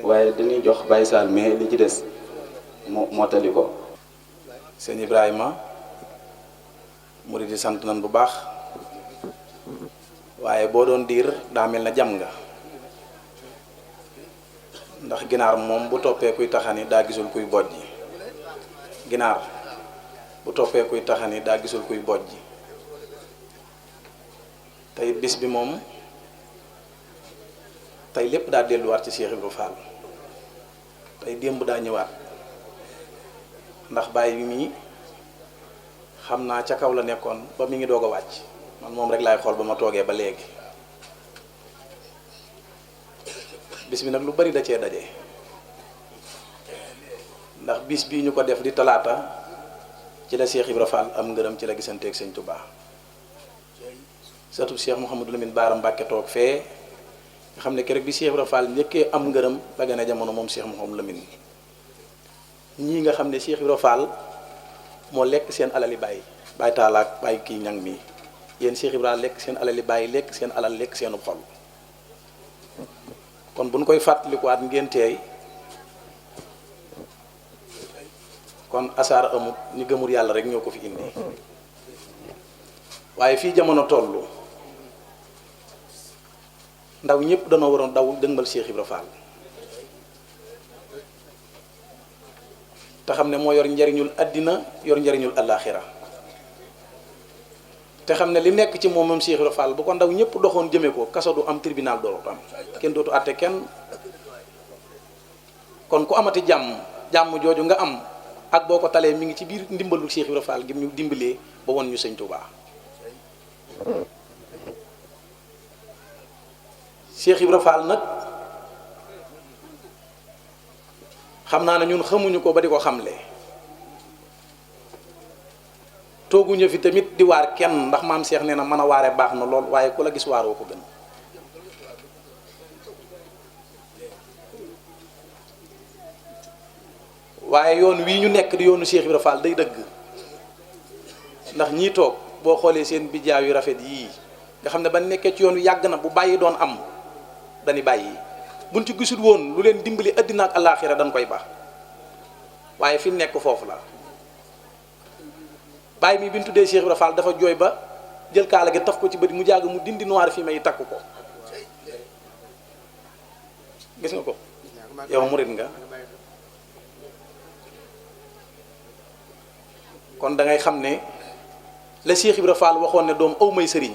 waaye dañuy jox Baye Sall mais li ci des moo tali ko. sëñ Ibrahima murid di sant nan bu baax waaye boo doon diir daa mel na jam nga ndax ginaar moom bu toppee kuy taxani daa gisul kuy bojji ginaar bu toppee kuy taxani daa gisul kuy bojji tey bis bi moom tey lépp daa delluwaat ci Cheikh Ibrahima Fall tey démb daa ñëwaat ndax bàyyi bi mii xam naa ca kaw la nekkoon ba mi ngi doog a wàcc man moom rek laay xool ba ma toogee ba léegi bis bi nag lu bari da cee daje ndax bis bii ñu ko def di talaata ci la Cheikh Ibrahima Fall am ngërëm ci la gisanteeg sëñ Touba surtout Cheikh Mouhamadou Lamine Bara Mbacke toog fee nga xam ne keroog bi Cheikh Ibrahima Fall njëkkee am ngërëm la gën a jamono moom Cheikh Mouhamadou Lamine ñii nga xam ne Cheikh Ibrahima Fall moo lekk seen alali bàyyi bàyyi taalaak bàyyi kii ñang mi yéen Cheikh Ibrahima lekk seen alali bàyyi lekk seen alal lekk seenu xol kon bu ñu koy fàttalikuwaat ngeen teey kon asaar amut ñi gëmul yàlla rek ñoo ko fi indi waaye fii jamono tollu ndaw ñëpp danoo waroon daw dëngal Cheikh Ibrahima Fall te xam ne moo yor njariñul àddina yor njariñul àllaaxira te xam ne li nekk ci moom Cheikh Ibrahima Fall bu ko ndaw ñëpp doxoon jëme ko kaso du am tribunal dootu am kenn dootu àtte kenn kon ku amati jàmm jooju nga am ak boo ko talee mi ngi ci biir ndimbalu Cheikh Ibrahima Fall gi ñu dimbalee ba won ñu sëñ Touba Cheikh Ibrahima Fall nag xam naa ne ñun xamuñu ko ba di ko xamle tooguñu fi tamit di waar kenn ndax maam Cheikh nee na mën a waare baax na lool waaye ku la gis waaroo ko gën waaye yoon wii ñu nekk di yoonu Cheikh Ibrahima Fall day dëgg ndax ñii toog boo xoolee seen bijaaw yu rafet yii nga xam ne ba nekkee ci yoon wi yàgg na bu bàyyi doon am dañuy bàyyi buñ ci gisul woon lu leen dimbali àddina ak alaaxira dañ koy baax waaye fi mu nekk foofu la bàyyi mi bi ñu tuddee Cheikh Ibrahima Fall dafa jooy ba jël kaala gi taf ko ci bët mu jàgg mu dindi noir fi may takk ko gis nga ko yow murit nga kon da ngay xam ne la Cheikh Ibrahima Fall waxoon ne doom aw may sëriñ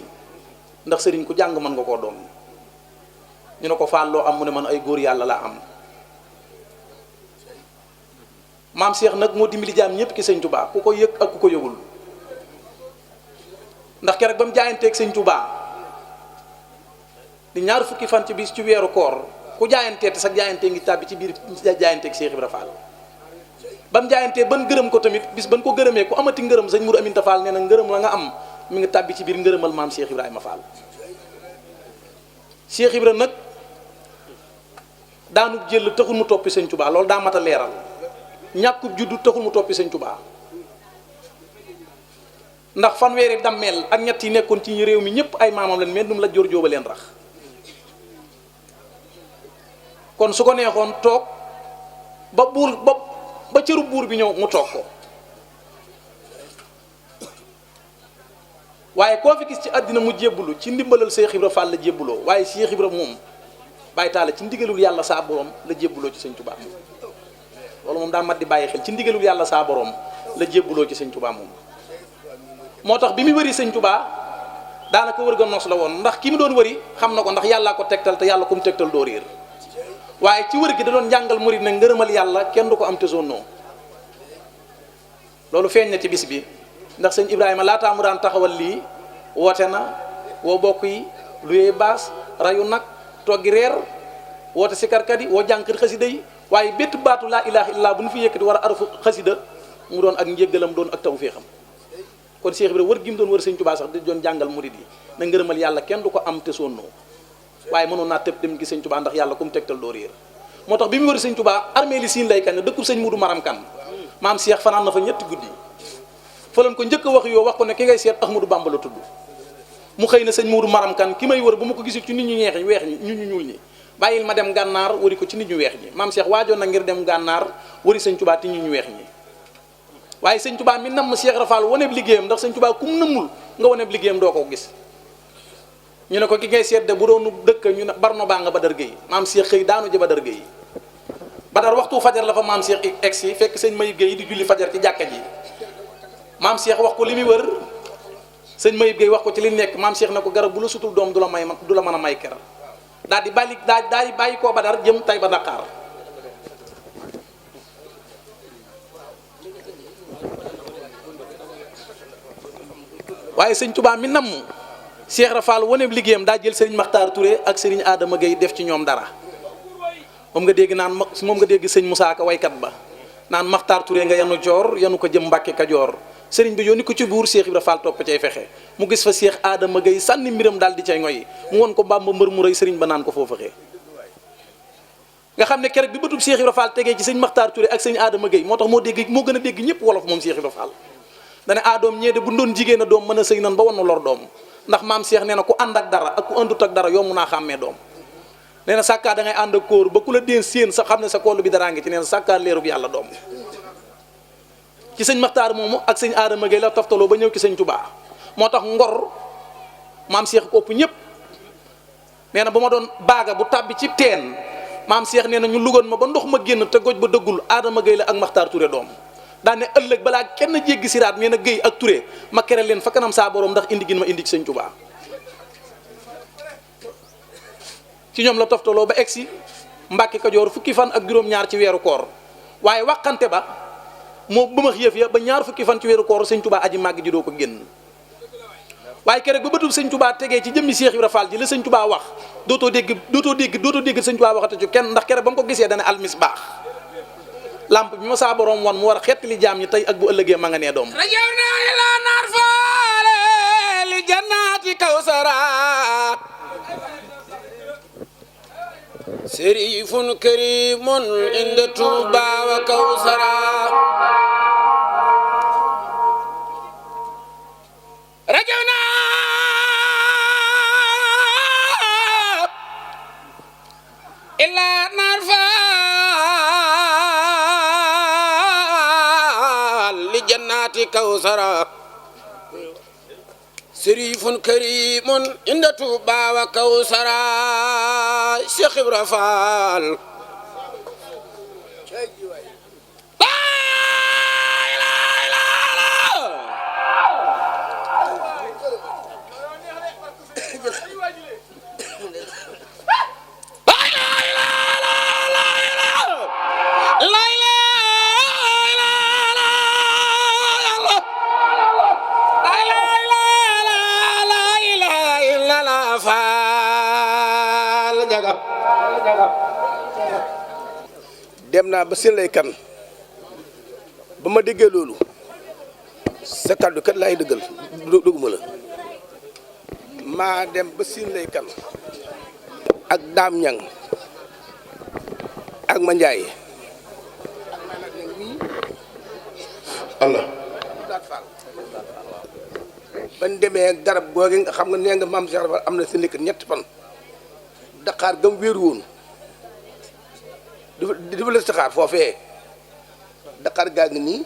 ndax sëriñ ku jàng mën nga koo doon ñu ne ko Fall loo am mu ne man ay góor yàlla laa am maam Cheikh nag moo dimbali jaam ñëpp ki sëñ Touba ku ko yëg ak ku ko yëgul ndax keroog ba mu jaayanteeg sëñ Touba di ñaar fukki fan ci bis ci weeru koor ku jaayantee te sax jaayantee ngi tàbbi ci biir jaayanteeg Cheikh Ibrahima Fall ba mu jaayantee ban gërëm ko tamit bis ban ko gërëmee ku amati ngërëm sëñ Mourou Aminta Fall nee na ngërëm la nga am mi ngi tàbbi ci biir ngërëmal maam Cheikh Ibrahima Fall Cheikh Ibrahima nag daanu jël taxul mu toppi sëñ Touba loolu daa mat a leeral ñàkkub juddu taxul mu toppi sëñ Touba ndax fanweeri dammeel ak ñett yi nekkoon ci réew mi ñëpp ay maamam leen mais dum la jor jóoba leen rax kon su ko neexoon toog ba buur ba cëru buur bi ñëw mu toog ko waaye koo fi gis ci àddina mu jébbulu ci ndimbalal Cheikh Ibrahima Fall la jébbuloo waaye Cheikh Ibrahima moom bàyyi taala ci ndigalul yàlla saa borom la jébbuloo ci sëñ Touba moom loolu moom daa mat di bàyyi xel ci ndigalul yàlla saa borom la jébbuloo ci sëñ Touba moom moo tax bi mu wëri sëñ Tuubaa daanaka wër ga nos la woon ndax ki mu doon wëri xam na ko ndax yàllaa ko tegtal te yàlla ku mu tegtal doo réer waaye ci wër gi da doon jàngal murid ne ngërëmal yàlla kenn du ko am te zone loolu feeñ na ci bis bi ndax sëñ Ibrahima laataa mu daan taxawal lii woote na woo bokk yi luyee baas rayu nag toggi reer woote sikarkat yi woo jànkër xasida yi waaye bétt baatu laa ilaha illallah bu ñu fi yëkkati war a arafu xasida mu doon ak njéggalam doon ak tawféexam kon Cheikh Ibrahima wër gi mu doon wër sëñ Tuubaa sax di doon jàngal murid yi na ngërëmal yàlla kenn du ko am te sonnoo waaye mënoon naa tëb dem gi sëñ Tuubaa ndax yàlla ku mu tegtal doo réer moo tax bi mu wër sëñ Tuubaa armée li siin lay kan dëkkub sëñ Mudu Maram Kan maam Cheikh fanaan na fa ñetti guddi fa lañ ko njëkk a wax yoo wax ko ne ki ngay seet Ahmadou Bamba la tudd mu xëy na sëñ Mudu Maram Kan ki may wër bu ma ko gisul ci nit ñu ñeex ñi weex ñi ñu ñuul ñi bàyyil ma dem gànnaar wëri ko ci nit ñu weex ñi maam Cheikh waajoon na ngir dem gànnaar wëri sëñ Tuubaa ci nit ñu weex ñi waaye sëñ Tuubaa mi namm Cheikh Rafal waneeb liggéeyam ndax sëñ Tuubaa kum nammul nga waneeb liggéeyam doo ko gis ñu ne ko ki ngay seet de bu doonu dëkk ñu ne Barno baa nga Badar Gueye maam Cheikh xëy daanu ji Badar Gueye Badar waxtu fajar la fa maam Cheikh egsi fekk sëñ Mayib Gueye di julli fajar ci jàkka ji maam Cheikh wax ko li muy wër sëñ Mayib Gueye wax ko ci li nekk maam Cheikh ne ko garab bu la sutul doom du la mën a may ker daal di bàyyi koo Badar jëm tay ba Dakar waaye sëñ Tuubaa mi namm Cheikh Rafal waneeb liggéeyam daa jël Serigne Makhtar Touré ak Serigne Adama Gueye def ci ñoom dara moom nga dégg sëñ Moussa Ka waykat ba naan Makhtar Touré nga yanu joor yanu ko jëm Mbàkke Kajoor Serigne bi yónni ko ci buur Cheikh Ibra Fall topp cay fexe mu gis fa Cheikh Adama Gueye sànni mbiram daal di cay ngoy mu won ko Bàmba mbër mu rëy Serigne ba naan ko foofu xee nga xam ne keroog bi bëtub Cheikh Ibra Fall tegee ci sëñ Makhtar Touré ak sëñ Adama Gueye moo tax moo gën a dégg ñëpp wolof moom Cheikh Ibra Fall dane doom ñee de bu doon jigéen a doom mën a sëy nan ba wan lor doom ndax maam Cheikh nee na ku ànd ak dara ak ku àndut ak dara yomb naa xàmmee doom nee na sàkkaa da ngay ànd ak kóor ba ku la deen séen sa xam ne sa koll bi daraa ngi ci nee na sàkkaa leerug yàlla doom ci sëñ Makhtar moomu ak sëñ Adama Gueye la toftaloo ba ñëw ci sëñ Touba moo tax ngor maam Cheikh ko ëpp ñëpp nee na bu ma doon baaga bu tàbbi ci teen maam Cheikh nee na ñu lugoon ma ba ndox ma génn te goj ba dëggul Adama Gueye la ak Makhtar Touré doom daane ëllëg balaa kenn jéggi siraat nee na Gueye ak Touré ma kere leen fa kanam saa borom ndax indi gin ma indi ci sëñ Touba ci ñoom la toftaloo ba egsi Mbàkke Kajoor fukki fan ak juróom-ñaar ci weeru koor waaye waxante ba moo bëmax yëf ya ba ñaar fukki fan ci weeru koor sëñ Touba aji màgg ji doo ko génn waaye keroog ba bëtub sëñ Touba tegee ci jëmmi Cheikh Ibra Fall ji la sëñ Touba wax dootoo dégg sëñ Touba waxate ci kenn ndax keroog ba mu ko gisee dana almisbaax lamp bi ma saa borom wan mu war a xettali jaam ñi tey ak bu ëllëgee ma nga nee doom rajaw naa ila naar faale li jannaati kawsara sharifun karimun inda Tuuba wa kawsara rajaw naa ila naar جنات كوثر شريف كريم عند توبا وكوثر شيخ إبرا فال dem naa ba seen lay kan ba ma déggee loolu sa kàddu kat laay dëggal dëgguma la maa dem ba seen lay kan ak daam ñang ak ma njaay Allah ban demee garab googi nga xam nga nee nga maam Cheikh am na seen lekk ñetti fan Dakar gam wéeru woon dafa la saxaar foofee Dakar gaa ngi nii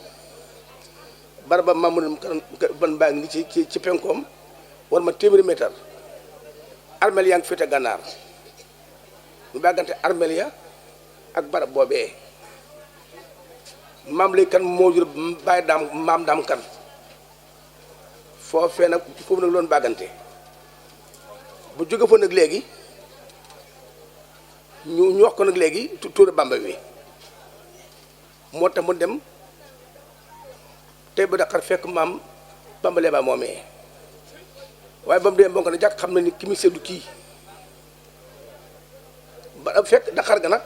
baraba Mamadou ban baa ngi nii ci penkoom war ma téeméeri mètre armel yaa ngi féete gànnaar ñu bàggante armel ya ak barab boobee maam lay kan moo jur bàyyi daam maam daam kan foofee nag foofu nag loon bàggante bu jóge fa nag léegi ñu wax ko nag léegi Touré Bamba wi moo tax mu dem tey ba Dakar fekk maam Bamba Leeba moomee waaye ba mu demee ko ne jàkk xam na ni ki muy seddu kii ba fekk Dakar ga nag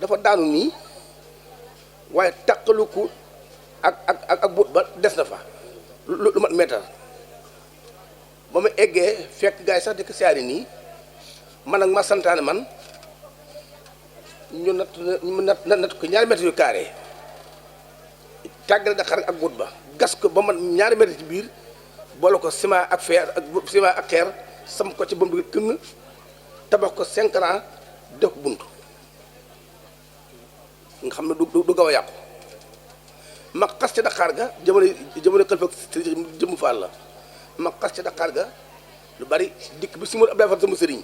dafa daanu nii waaye taqaluku ak but ba des na fa lu mat meetar ba mu eggee fekk gars yi sax di ko siyaari nii man ak ma santaane man ñu natt ko ñaari mètres yu carré tàggale Dakar ak but ba gas ko ba man ñaari mètres ci biir boole ko ciment ak fer ak ciment ak xeer sam ko ci ba mu këng tabax ko 5 ans def ko bunt nga xam ne du gaaw a yàqu ma xas ca Dakar ga jamono xalifa jëmu Fall la ma xas ca Dakar ga lu bari dikk bi si mu Abdoulaye Fall sama sëriñ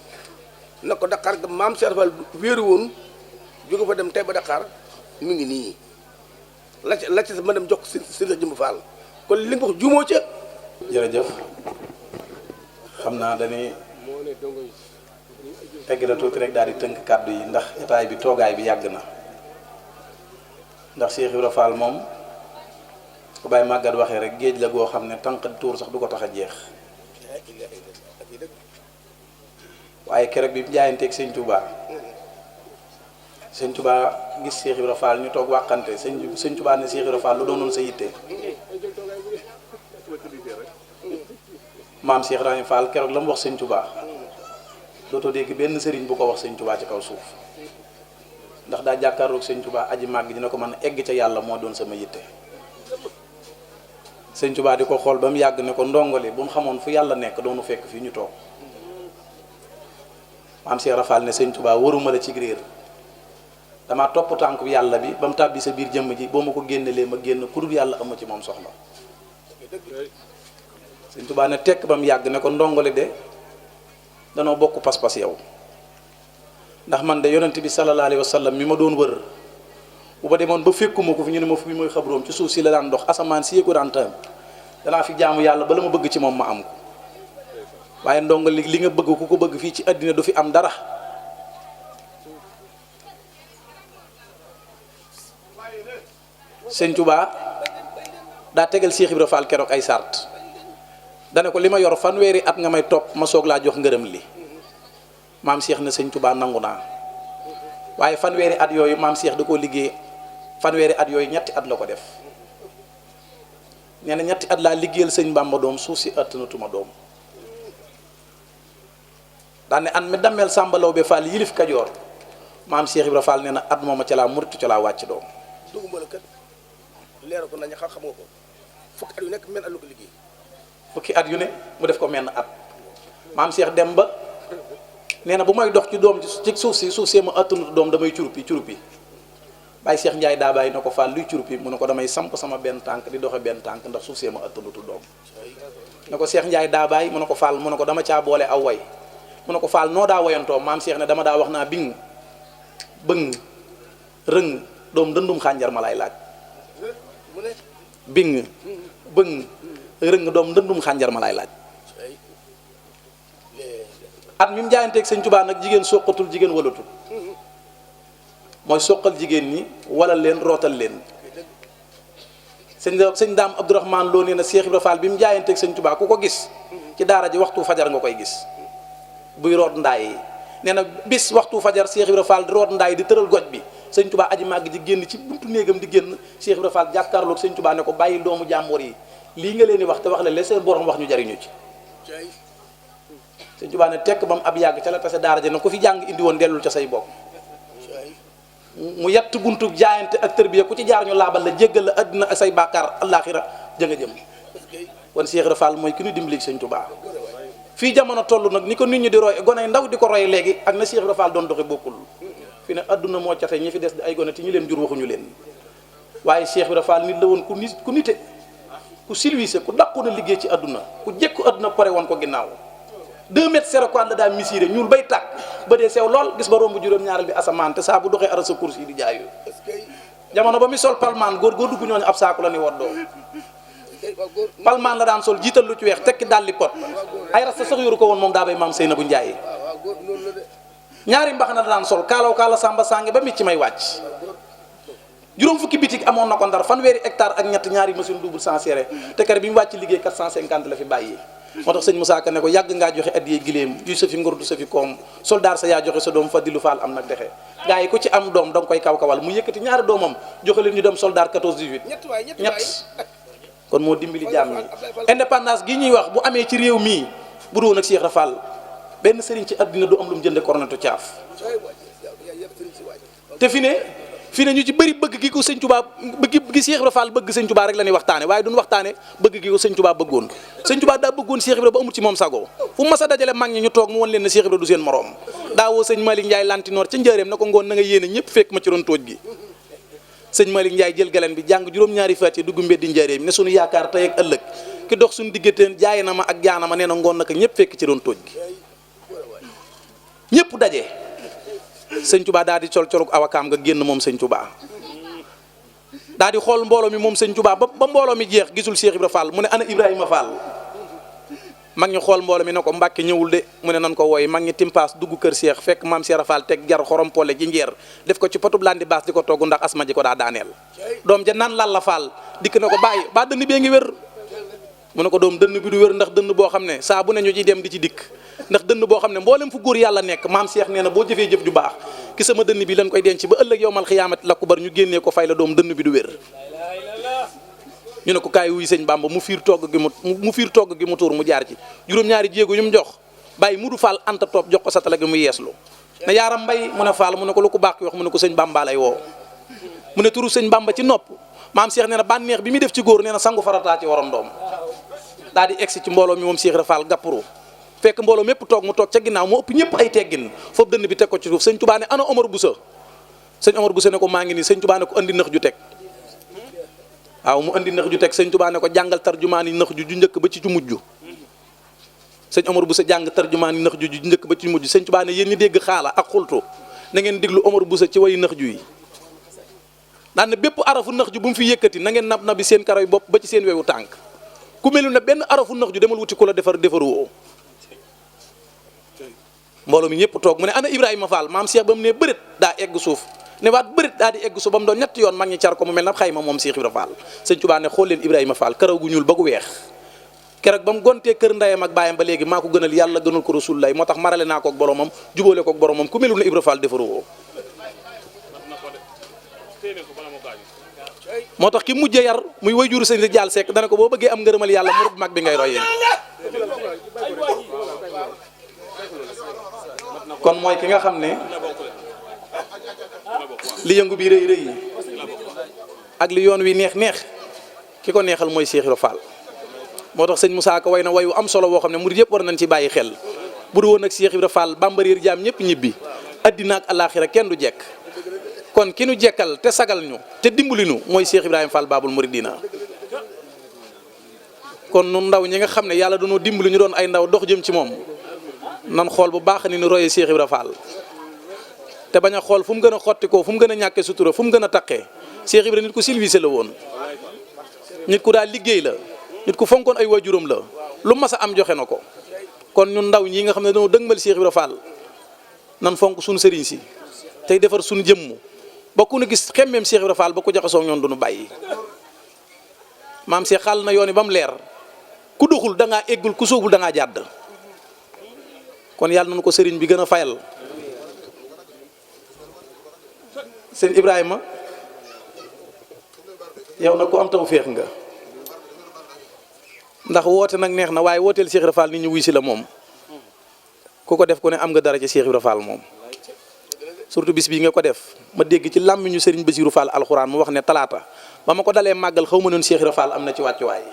na ko Dakar ga maam Cheikh Fall wéeru woon jóge fa dem tey ba Dakar mi ngi nii la ca ma dem jox ko sëriñ jëmu Fall kon li nga wax juumoo ca. jërëjëf xam naa dañuy tegg na tuuti rek daal di tënk kàddu yi ndax état bi toogaay bi yàgg na ndax Cheikh Ibra Fall moom ku bàyyi màggat waxee rek géej la goo xam ne tànq tuur sax du ko tax a jeex waaye keroog bi jaayanteeg sëñ Touba gis Cheikh Ibra Fall ñu toog waxante sëñ Touba ne Cheikh Ibra Fall lu doonoon sa yitte maam Cheikh Ibrahima Fall keroog la mu wax sëñ Touba dootoo dégg benn sëriñ bu ko wax sëñ Touba ci kaw suuf ndax daa jàkkaarloog sëñ Touba aji màgg dina ko mën a egg ca yàlla moo doon sama yitte sëñ Touba di ko xool ba mu yàgg ne ko ndongole bu mu xamoon fu yàlla nekk doonu fekk fii ñu toog maam Cheikh Ibra Fall ne sëñ Touba waruma la ci réer damaa topp tànk yàlla bi ba mu tàbbi sa biir jëmm ji boo ma ko génnelee ma génn ku dul yàlla ama ci moom soxla sëñ Touba ne tekk ba mu yàgg ne ko ndongole de danoo bokk pas-pas yow ndax man de yonent bi sallallahu alayhi wa sallam mi ma doon wër bu ba demoon ba fekkuma ko fi ñu ne ma fi mooy xabroom ci suuf si la daan dox asamaan si yéegu daan taam danaa fi jaamu yàlla bala ma bëgg ci moom ma am ko waaye ndongo li nga bëgg ku ko bëgg fii ci àddina du fi am dara sëñ Touba daa tegal Cheikh Ibra Fall keroog ay sart dane ko li ma yor fanweeri at nga may topp ma soog laa jox ngërëm li maam Cheikh ne sëñ Touba nangu naa waaye fanweeri at yooyu maam Cheikh da koo liggéey fanweeri at yooyu ñetti at la ko def nee na ñetti at laa liggéeyal sëñ Bamba doom suuf si ëttanatuma doom daane an mi dammeel sàmbalaw be Fall yilif Kajoor maam Cheikh Ibra Fall nee na at mooma ca laa murtu ca laa wàcc doom duguma la kat leeral ko nañu xam nga ko fukki at yu nekk mel at lu ko liggéey fukki at yu ne mu def ko menn at maam Cheikh dem ba nee na bu may dox ci doom ci suuf si ma attanut doom damay curupi Baye Cheikh Ndiaye daa bàyyi na ko Fall luy curupi mu ne ko damay samp sama benn tànk di doxe benn tànk ndax suuf see ma attanutu doom ne ko Cheikh Ndiaye daa bàyyi mu ne ko Fall mu ne ko dama caa boole aw way mu ne ko Fall noo daa woyantoo maam Cheikh ne dama daa wax naa bing bëng rëng doom dëndum xànjar ma lay laaj bing bëng rëng doom ndëndum xànjar ma lay laaj at mi mu jaayanteeg sëñ Touba nag jigéen soqatul jigéen walatul mooy soqal jigéen ñi wala leen rootal leen sëñ daam Abdourahmane loo nee na Cheikh Ibra Fall bi mu jaayanteeg sëñ Touba ku ko gis ci daara ji waxtu fajar nga koy gis buy root ndaay yi nee na bis waxtu fajar Cheikh Ibra Fall di root ndaay di tëral goj bi sëñ Touba aji màgg ji génn ci buntu néegam di génn Cheikh Ibra Fall jàkkaarloog sëñ Touba ne ko bàyyi doomu jàmboor yi lii nga leen di wax te wax la les seen borom wax ñu jariñu ci sëñ Touba ne tekk ba mu ab yàgg ca la tase daara ji na ko fi jàng indi woon dellul ca say bopp mu yett buntu jaayante ak tërbiya ku ci jaar ñu laabal la jéggal la àddina ak say bàkkaar allaaxira jënga jëm kon Cheikh Ibra Fall mooy ki ñu dimbali sëñ Touba fii jamono toll nag ni ko nit ñi di roy gone ndaw di ko roy léegi ak na Cheikh Ibra Fall doon doxe bokkul fi ne àdduna moo cate ñi fi des di ay gone te ñi leen jur waxuñu leen waaye Cheikh Ibra Fall nit la woon ku nite ku silwise ku dàqu na liggéey ci àdduna ku jekku àdduna pare woon ko ginnaaw 2 mètres 04 la daa misiré ñuul bay tàkk ba dee sew lool gis ba romb juróom-ñaaral bi asamaan te saa bu doxee ara sa course yi di jaayu jamono ba mi sol palmaan góor dugg ñooñu ab saaku la ni woddoo palmaan la daan sol jiital lu ci weex tekki daal li pot ay rasta sax yoru ko woon moom daa bay maam Seynabou Ndiaye ñaari mbax na la daan sol kaalaw kaala samba sange ba mit ci may wàcc juróom fukki bitik amoon na ko Ndar fanweeri hectare ak ñett ñaari machine double sans serré te kër bi mu wàcc liggéey 450 la fi bàyyi moo tax sëñ Moussa Ka ne ko yàgg ngaa joxe addiyee giléem yu sa fi ngor du sa fi koom soldaar sa yaa joxe sa doom Fadilu Fall am nag dexe gars yi ku ci am doom da nga koy kaw-kawal mu yëkkati ñaari doomam joxe leen ñu dem soldaar 14 18 ñett kon moo dimbali jaam ñi indépendance gi ñuy wax bu amee ci réew mii bu doon ak Cheikh Rafal benn sëriñ ci àddina du am lu mu jënde kornetu caaf te fi ne ñu ci bëri bëgg gi ko sëñ Touba bëgg gi Cheikh Ibra Fall bëgg sëñ Touba rek la ñuy waxtaane waaye duñ waxtaane bëgg gi ko sëñ Touba bëggoon sëñ Touba daa bëggoon Cheikh Ibra ba amul ci moom sago fu mas a dajale mag ñi ñu toog mu won leen ne Cheikh Ibra du seen morom daawoo sëñ Malick Ndiaye lantinoor ca njëreem na ko ngoon na nga yéene ñëpp fekk ma ci ron tooj gi sëñ Malick Ndiaye jël galen bi jàng juróom-ñaari fàtte dugg mbeddi njëreem ne suñu yaakaar tey ak ëllëg ki dox suñu diggante jaay na ma ak jaana ma nee na ngoon naka ñëpp fekk ci ron tooj gi ñëpp daje sëñ Touba daal di col colug awakaam nga génn moom sëñ Touba daal di xool mbooloo mi moom sëñ Touba ba mbooloo mi jeex gisul Cheikh Ibra Fall mu ne ana Ibrahima Fall mag ñi xool mbooloo mi ne ko Mbàkke ñëwul de mu ne nan ko wooy mag ñi timpaas dugg kër Cheikh fekk maam Cheikh Fall teg jar xorom pole ji njeer def ko ci potub landi baas di ko togg ndax asma ji ko daa daaneel doom ja naan lal la Fall dikk na ko bàyyi ba dënn bee ngi wér mu ne ko doom dënn bi du wér ndax dënn boo xam ne saa bu ne ñu ciy dem di ci dikk ndax dënn boo xam ne mboolem fu góor yàlla nekk maam Cheikh nee na boo jëfee jëf ju baax ki sama dënn bi lañ koy denc ba ëllëg yowmal xiyaamat la ko bar ñu génnee ko fay la doom dënn bi du wér ñu ne ko kaay wuy sëñ Bamba mu fiir togg gi mu tuur mu jaar ci juróom-ñaari jéego yu mu jox bàyyi mudu Fall anta topp jox ko satala gi mu yeeslu ne yaaram mbay mu ne Fall mu ne ko lu ko baax ki wax mu ne ko sëñ Bamba lay woo mu ne turu sëñ Bamba ci nopp maam Cheikh nee na bànneex bi muy def ci góor nee na sangu farataa ci waram doom daal di egsi ci mbooloo mi moom Cheikh Rafal gappuru fekk mbooloo mépp toog mu toog ca ginnaaw moo ëpp ñëpp ay teggin foofu dënn bi teg ko ci suuf sëñ Touba ne ana Omar Boussa sëñ Omar Boussa ne ko maa ngi nii sëñ Touba ne ko andi nax ju teg waaw mu andi nax ju teg sëñ Touba ne ko jàngal tarjumaan yi nax ju njëkk ba ci ju mujj sëñ Omar Boussa jàng tarjumaan yi nax ju njëkk ba ci mujj sëñ Touba ne yéen ñi dégg xaala ak xultu na ngeen déglu Omar Boussa ci wayu nax ju yi daan ne bépp arafu nax ju bu mu fi yëkkati na ngeen nab nabi seen karaw bopp ba ci seen wewu tànk ku melu ne benn arafu nax ju demal wuti ku la defaru woo mbooloo mi ñëpp toog mu ne ana Ibrahima Fall maam Cheikh ba mu ne bërit daa egg suuf ne waat bërit daa di egg suuf ba mu doon ñetti yoon mag ñi car ko mu mel na xayma moom Cheikh Ibrahima Fall sëñ Touba ne xool leen Ibrahima Fall karaw gu ñuul ba gu weex keroog ba mu gontee kër ndeyam ak baayam ba léegi maa ko gënal yàlla gënal ko Rasulullah moo tax marale naa ko ak boromam jubóole ko ak boromam ku melu ne Ibrahima Fall defaru woo moo tax ki mujjee yar muy wayjuru sëñ Jaal Sekk dana ko boo bëggee am ngërëmal yàlla murid mag bi ngay royee kon mooy ki nga xam ne li yëngu bi rëy rëy ak li yoon wi neex neex ki ko neexal mooy Cheikh Ibra Fall moo tax sëñ Moussa Ka way na wayu am solo boo xam ne murid yëpp war nañ ci bàyyi xel bu du woon ak Cheikh Ibra Fall bambariir jaam ñëpp ñibbi addina ak alaaxira kenn du jekk kon ki nu jekkal te sagal ñu te dimbali ñu mooy Cheikh Ibrahima Fall Babul Mouridina kon nun ndaw ñi nga xam ne yàlla dañoo dimbali ñu doon ay ndaw dox jëm ci moom nan xool bu baax ni ñu royee Cheikh Ibrahima Fall te bañ a xool fu mu gën a xottikoo fu mu gën a ñàkkee sutura fu mu gën a taqee Cheikh Ibrahima nit ku civilisé la woon nit ku daal liggéey la nit ku fonkoon ay waajuram la lu mas a am joxe na ko kon ñun ndaw ñi nga xam ne dañoo dëgmal Cheikh Ibrahima Fall nan fonk suñu sëriñ si tey defar suñu jëmm ba ku ne gis xemmeem Cheikh Ibrahima Fall ba ko jaxasoo ñoon duñu bàyyi maam Cheikh xàll na yoon yi ba mu leer ku doxul da ngaa eggul ku soobul da ngaa jàdd kon yàlla nañu ko sëriñ bi gën a fayal sëñ Ibrahima yow nag ku am taw féex nga ndax woote nag neex na waaye wooteel Cheikh Ibrahima Fall nit ñu wuy si la moom ku ko def ku ne am nga dara ci Cheikh Ibrahima Fall moom surtout bis bii nga ko def ma dégg ci làmmiñu Serigne Bassirou Fall alxuraan mu wax ne talaata ba ma ko dalee màggal xaw ma noon Cheikh Ibrahima Fall am na ci wàccuwaay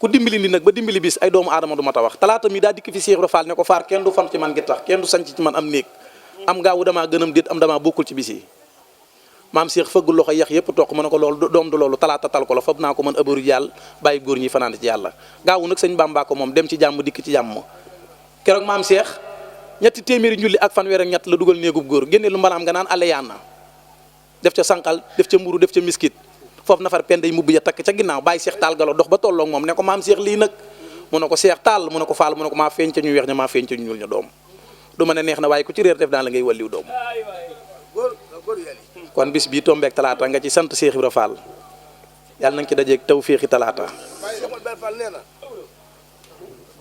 ku dimbali ndi nag ba dimbali bis ay doomu aadama du ma ta wax talaata mi daa dikk fi Cheikh Ibrahima Fall ne ko faar kenn du fan ci man gi tax kenn du sanc ci man am néeg am gaawu damaa gënam déet am damaa bokkul ci bis yi maam Cheikh fëggul loxo yax yëpp toog ma ne ko loolu doom du loolu talaata tal ko la fab naa ko man ëbëru yàlla bàyyi góor ñi fanaan ci yàlla gaawu nag sëñ Bamba ko moom dem ci jàmm dikk ci jàmm keroog maam Cheikh ñetti téeméeri njulli ak fanweer ak ñett la dugal néegub góor génne lu mbalaam nga naan ale yaana def ca sànqal def ca mburu def ca miskit foofu nafar penday mbubb ya takk ca ginnaaw bàyyi Seex Taal Galo dox ba tolloog moom ne ko maam Seex lii nag mu ne ko Seex Taal mu ne ko Faal mu ne ko maa feeñ ca ñu weex ña maa feeñ ca ñu ñuul ña doom du ma ne neex na waaye ku ci réer def daan la ngay walliw doom kon bis bii tombeek talaata nga ci sant Seex Ibra Fall yàlla na nga ci dajeeg taw féexi talaata nee na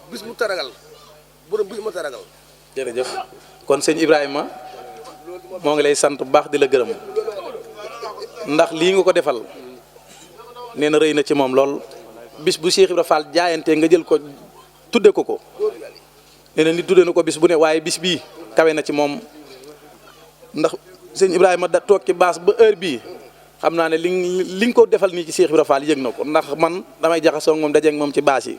bis mu taragal borom bis mu taragal. jërëjëf kon sëñ Ibrahima moo ngi lay sant bu baax di la gërëm ndax lii nga ko defal nee na rëy na ci moom lool bis bu Cheikh Ibra Fall jaayantee nga jël ko tudde ko nee na nit tudde na ko bis bu ne waaye bis bii kawe na ci moom ndax sëñ Ibrahima da toog ci baas ba heure bii xam naa ne li nga ko defal nii ci Cheikh Ibra Fall yëg na ko ndax man damay jaxasoo moom dajeeg moom ci baas yi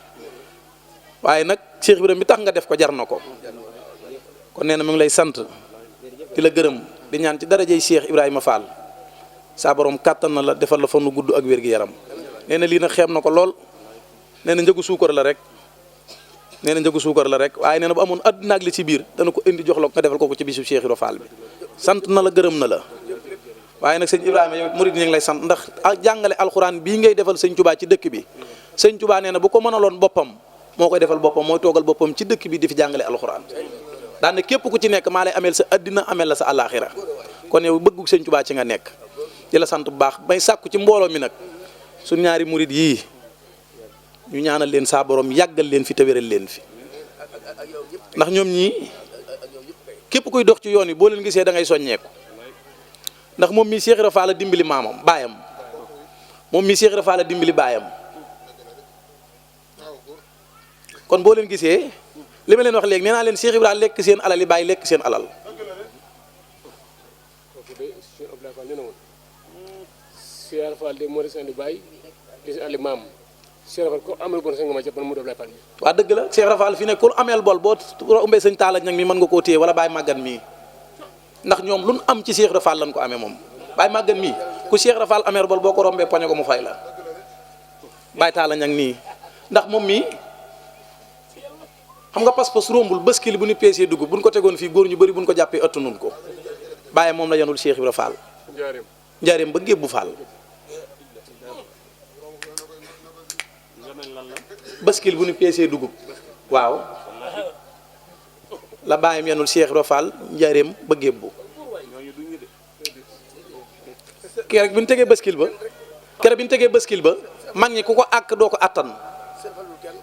waaye nag Cheikh Ibrahima mi tax nga def ko jar na ko kon nee na mu ngi lay sant di la gërëm di ñaan ci darajey Cheikh Ibrahima Fall saa borom kàttan na la defal la fanu gudd ak wér-gi-yaram nee na lii nag xeeb na ko lool nee na njëgu suukar la rek waaye nee na bu amoon àddina ak li ci biir dana ko indi jox la nga defal ko ci bisu Cheikh Ibrahima Fall bi sant na la gërëm na la waaye nag sëñ Ibrahima yow murid ñu ngi lay sant ndax jàngale alxuraan bii ngay defal sëñ Touba ci dëkk bi sëñ Touba nee na bu ko mënaloon boppam moo koy defal boppam mooy toogal boppam ci dëkk bi di fi jàngale alxuraan daan ne képp ku ci nekk maa lay ameel sa àddina ameel la sa àllaaxira kon yow bëggu sëñ Touba ci nga nekk di la sant bu baax may sàkku ci mbooloo mi nag su ñaari murid yii ñu ñaanal leen saa borom yàggal leen fi te wéral leen fi ndax ñoom ñii képp kuy dox ci yoon yi boo leen gisee da ngay soññeeku ndax moom mii Cheikh Ibra Fall la dimbali maamam baayam moom mii Cheikh Ibra Fall la dimbali baayam kon boo leen gisee li ma leen wax léegi nee naa leen Cheikh Ibra lekk seen alal yi bàyyi lekk seen alal Cheikh Fall de moo des andi bàyyi des andi maam Cheikh Fall ko amel bon sa nga ma jàpp mu def lay Fall mi waa dëgg la Cheikh Ibra Fall fi ne ku ameel bol boo umbee sëñ Talla ñag mi mën nga koo téye wala Baye Magan mii ndax ñoom lu am ci Cheikh Ibra Fall lañ ko amee moom Baye Magan mii ku Cheikh Ibra Fall ameel bol boo ko rombee poñe ko mu fay la Baye Talla ñag nii ndax moom mii xam nga pas-pas rombul bëskili bu ñu peesee dugub buñ ko tegoon fii góor ñu bëri buñ ko jàppee ëtt nun ko Baye moom la yanul Cheikh Ibra Fall njaareem ba Gébbu Fall baskil bu ñu peesee dugub waaw la bàyyam yanul Cheikh Ibra Fall njaareem ba Gébbu keroog bi ñu tegee baskil ba mag ñi ku ko àkk doo ko attan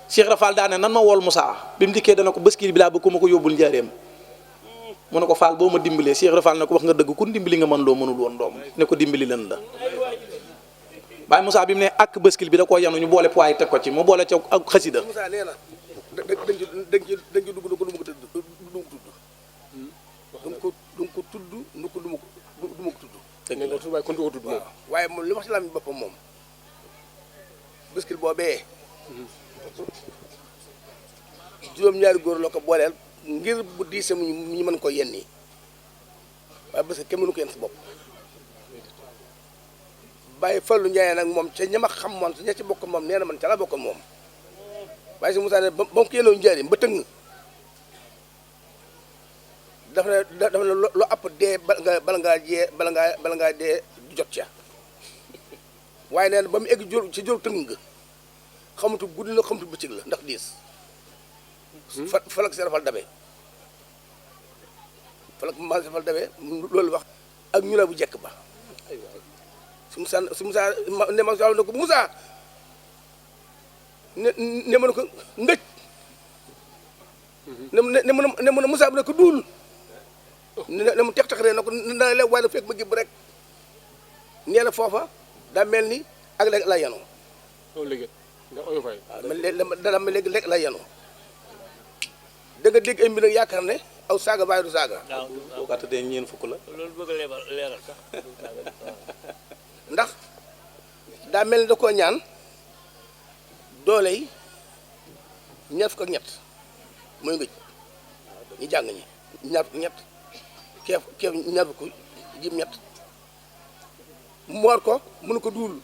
Cheikh Ibra Fall daane nan ma wool Moussa bi mu dikkee dana ko baskil bi laa bëgg ko ma ko yóbbul njaareem mu ne ko Fall boo ma dimbalee Cheikh Ibra Fall ne ko wax nga dëgg ku dimbali nga mën loo mënul woon doom ne ko dimbali leen la Baye Moussa bi mu ne ak baskil bi da koo yanu ñu boole poids yi teg ko ci mu boole ca ak xasida Moussa nee na dañ ci dugg nu ko du ma ko tudd du ko tudd nu ko du ma ko tudd ne nga tudd waaye kon du ko tudd moom waaye moom li wax ci làmmiñ boppam moom baskil boobee juróom-ñaari góor la ko booleel ngir bu diisee ñu mën ko yenni waaye parce que kenn mënu ko yenn sa bopp Baye Fallou Ndiaye nag moom ca ñama xam moom ña ci bokk moom nee na man ca la bokkoon moom waaye si Moussa ne ba mu ko yénoo njëriñ ba tëng dafa ne lu app dee bala ngaa dee jot ca waaye nee na ba mu egg ci jur tëng nga xamatu guddi la xamatu bëccëg la ndax diis falak serafal dabe falak ma serafal dabe loolu wax ak ñu la bu jekk ba su Moussa ne ma ne ko Moussa ne ma ne ko ngëj ne ma Moussa bi ne ko duul ne mu tex ree na ko na la waaye fekk ma gib rek nee na foofa daa mel ni ak léegi la yanoo léegi ndax oyo fay dana mel léegi lekk la yanoo da nga dégg ay mbir nag yaakaar ne aw saaga bàyyi du saaga boo ko tëddee ñeen fukk la loolu bëgg a leeral sax ndax daa mel ni da koo ñaan doole yi ñaar fukk ak ñett mooy ngëj ñu jàng ñi ñaar fukk ñett keef ñaar fukk jim ñett mu war ko mënu ko duul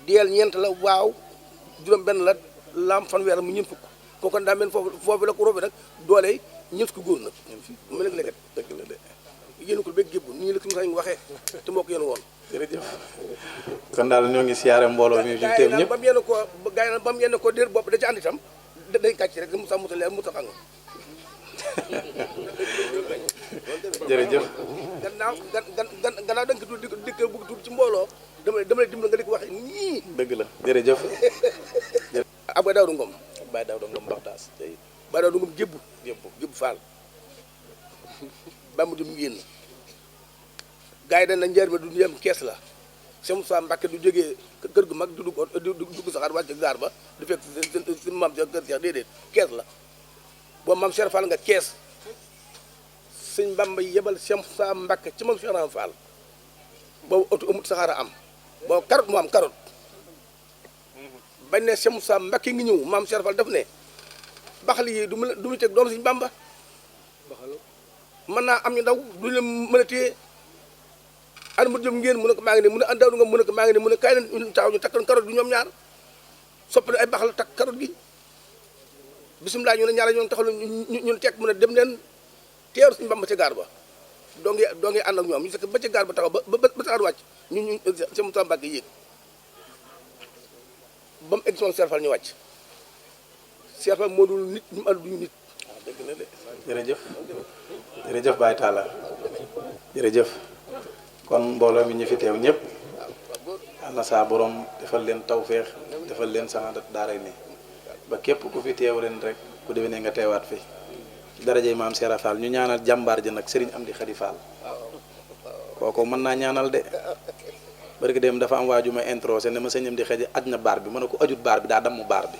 deel ñeent la waaw juróom benn la laam fanweer mu ñeent fukk kooku daa mel foofu la ko robe nag doole yi ñeent fukk góor nag mu nekk lekkat yéen ko bëgg gébbu nii la suñu sañ waxee te moo ko yéen woon. jërëjëf kon daal ñoo ngi siyaare mbooloo mi fi teew ñëpp ba mu yenn ko gaa yi nag ba mu yenn ko dér bopp da ci ànd itam day kàcc rek mu sax muta leer muta xang jërëjëf gannaaw da nga ko dikk bëgg tudd ci mbooloo dama lay dimbal nga di ko waxee nii. dëgg la jërëjëf. ab Baye Daouda Ngom. Baye Daouda Ngom Baxtaas tey. Baye Daouda Ngom jébbu Fall ba mu dem ngénn gars yi dañ na njeer ba du yem kees la Cheikh Moussa Mbacke du jógee kër gu mag du dugg saxaar wàcc gaar ba du fekk si maam kër Cheikh déedéet kees la boobu maam Cheikh Fall nga kees sëñ Bamba yebal Cheikh Moussa Mbacke ci maam Cheikh Ram Fall boobu oto amut saxaar a am boobu carotte mu am carotte bañ ne Cheikh Moussa Mbacke ngi ñëw maam Cheikh Fall daf ne baxali yi du mu teg doom sëñ Bamba mën naa am ñu ndaw du leen mën a téye an mu jëm ngeen mu ne ko maa ngi ne mu ne an Daouda Ngom mu ne ko maa ngi ne mu ne kaay leen taxaw ñu takkan carotte bi ñoom ñaar soppali ay baxal takk carotte gi bisimilah ñu ne ñaar ñoo taxaw ñu tekk mu ne dem leen teeru suñu Bamba ca gaar ba doo ngi ànd ak ñoom ñu fekk ba ca gaar ba taxaw ba saxaar wàcc ñu Cheikh Moussa Mbacke yéeg ba mu egg si moom Cheikh Fall ñu wàcc Cheikh Fall moo dul nit ñu ànd duñu nit. waaw dëgg la de jërëjëf jërëjëf Baye Talla jërëjëf kon mbooloo mi ñu fi teew ñëpp yal na saa borom defal leen tawféex defal leen saxaadat daara ni ba képp ku fi teew ren rek ku déwénee nga teewaat fi ci darajey maam Cheikh Fall ñu ñaanal jàmbaar ji nag Serigne Amdi Khady Fall kooku mën naa ñaanal de barki dem dafa am waaju ma introsé ne ma sëñ Amdi Khady aj na baar bi ma ne ko ajut baar bi daa damm baar bi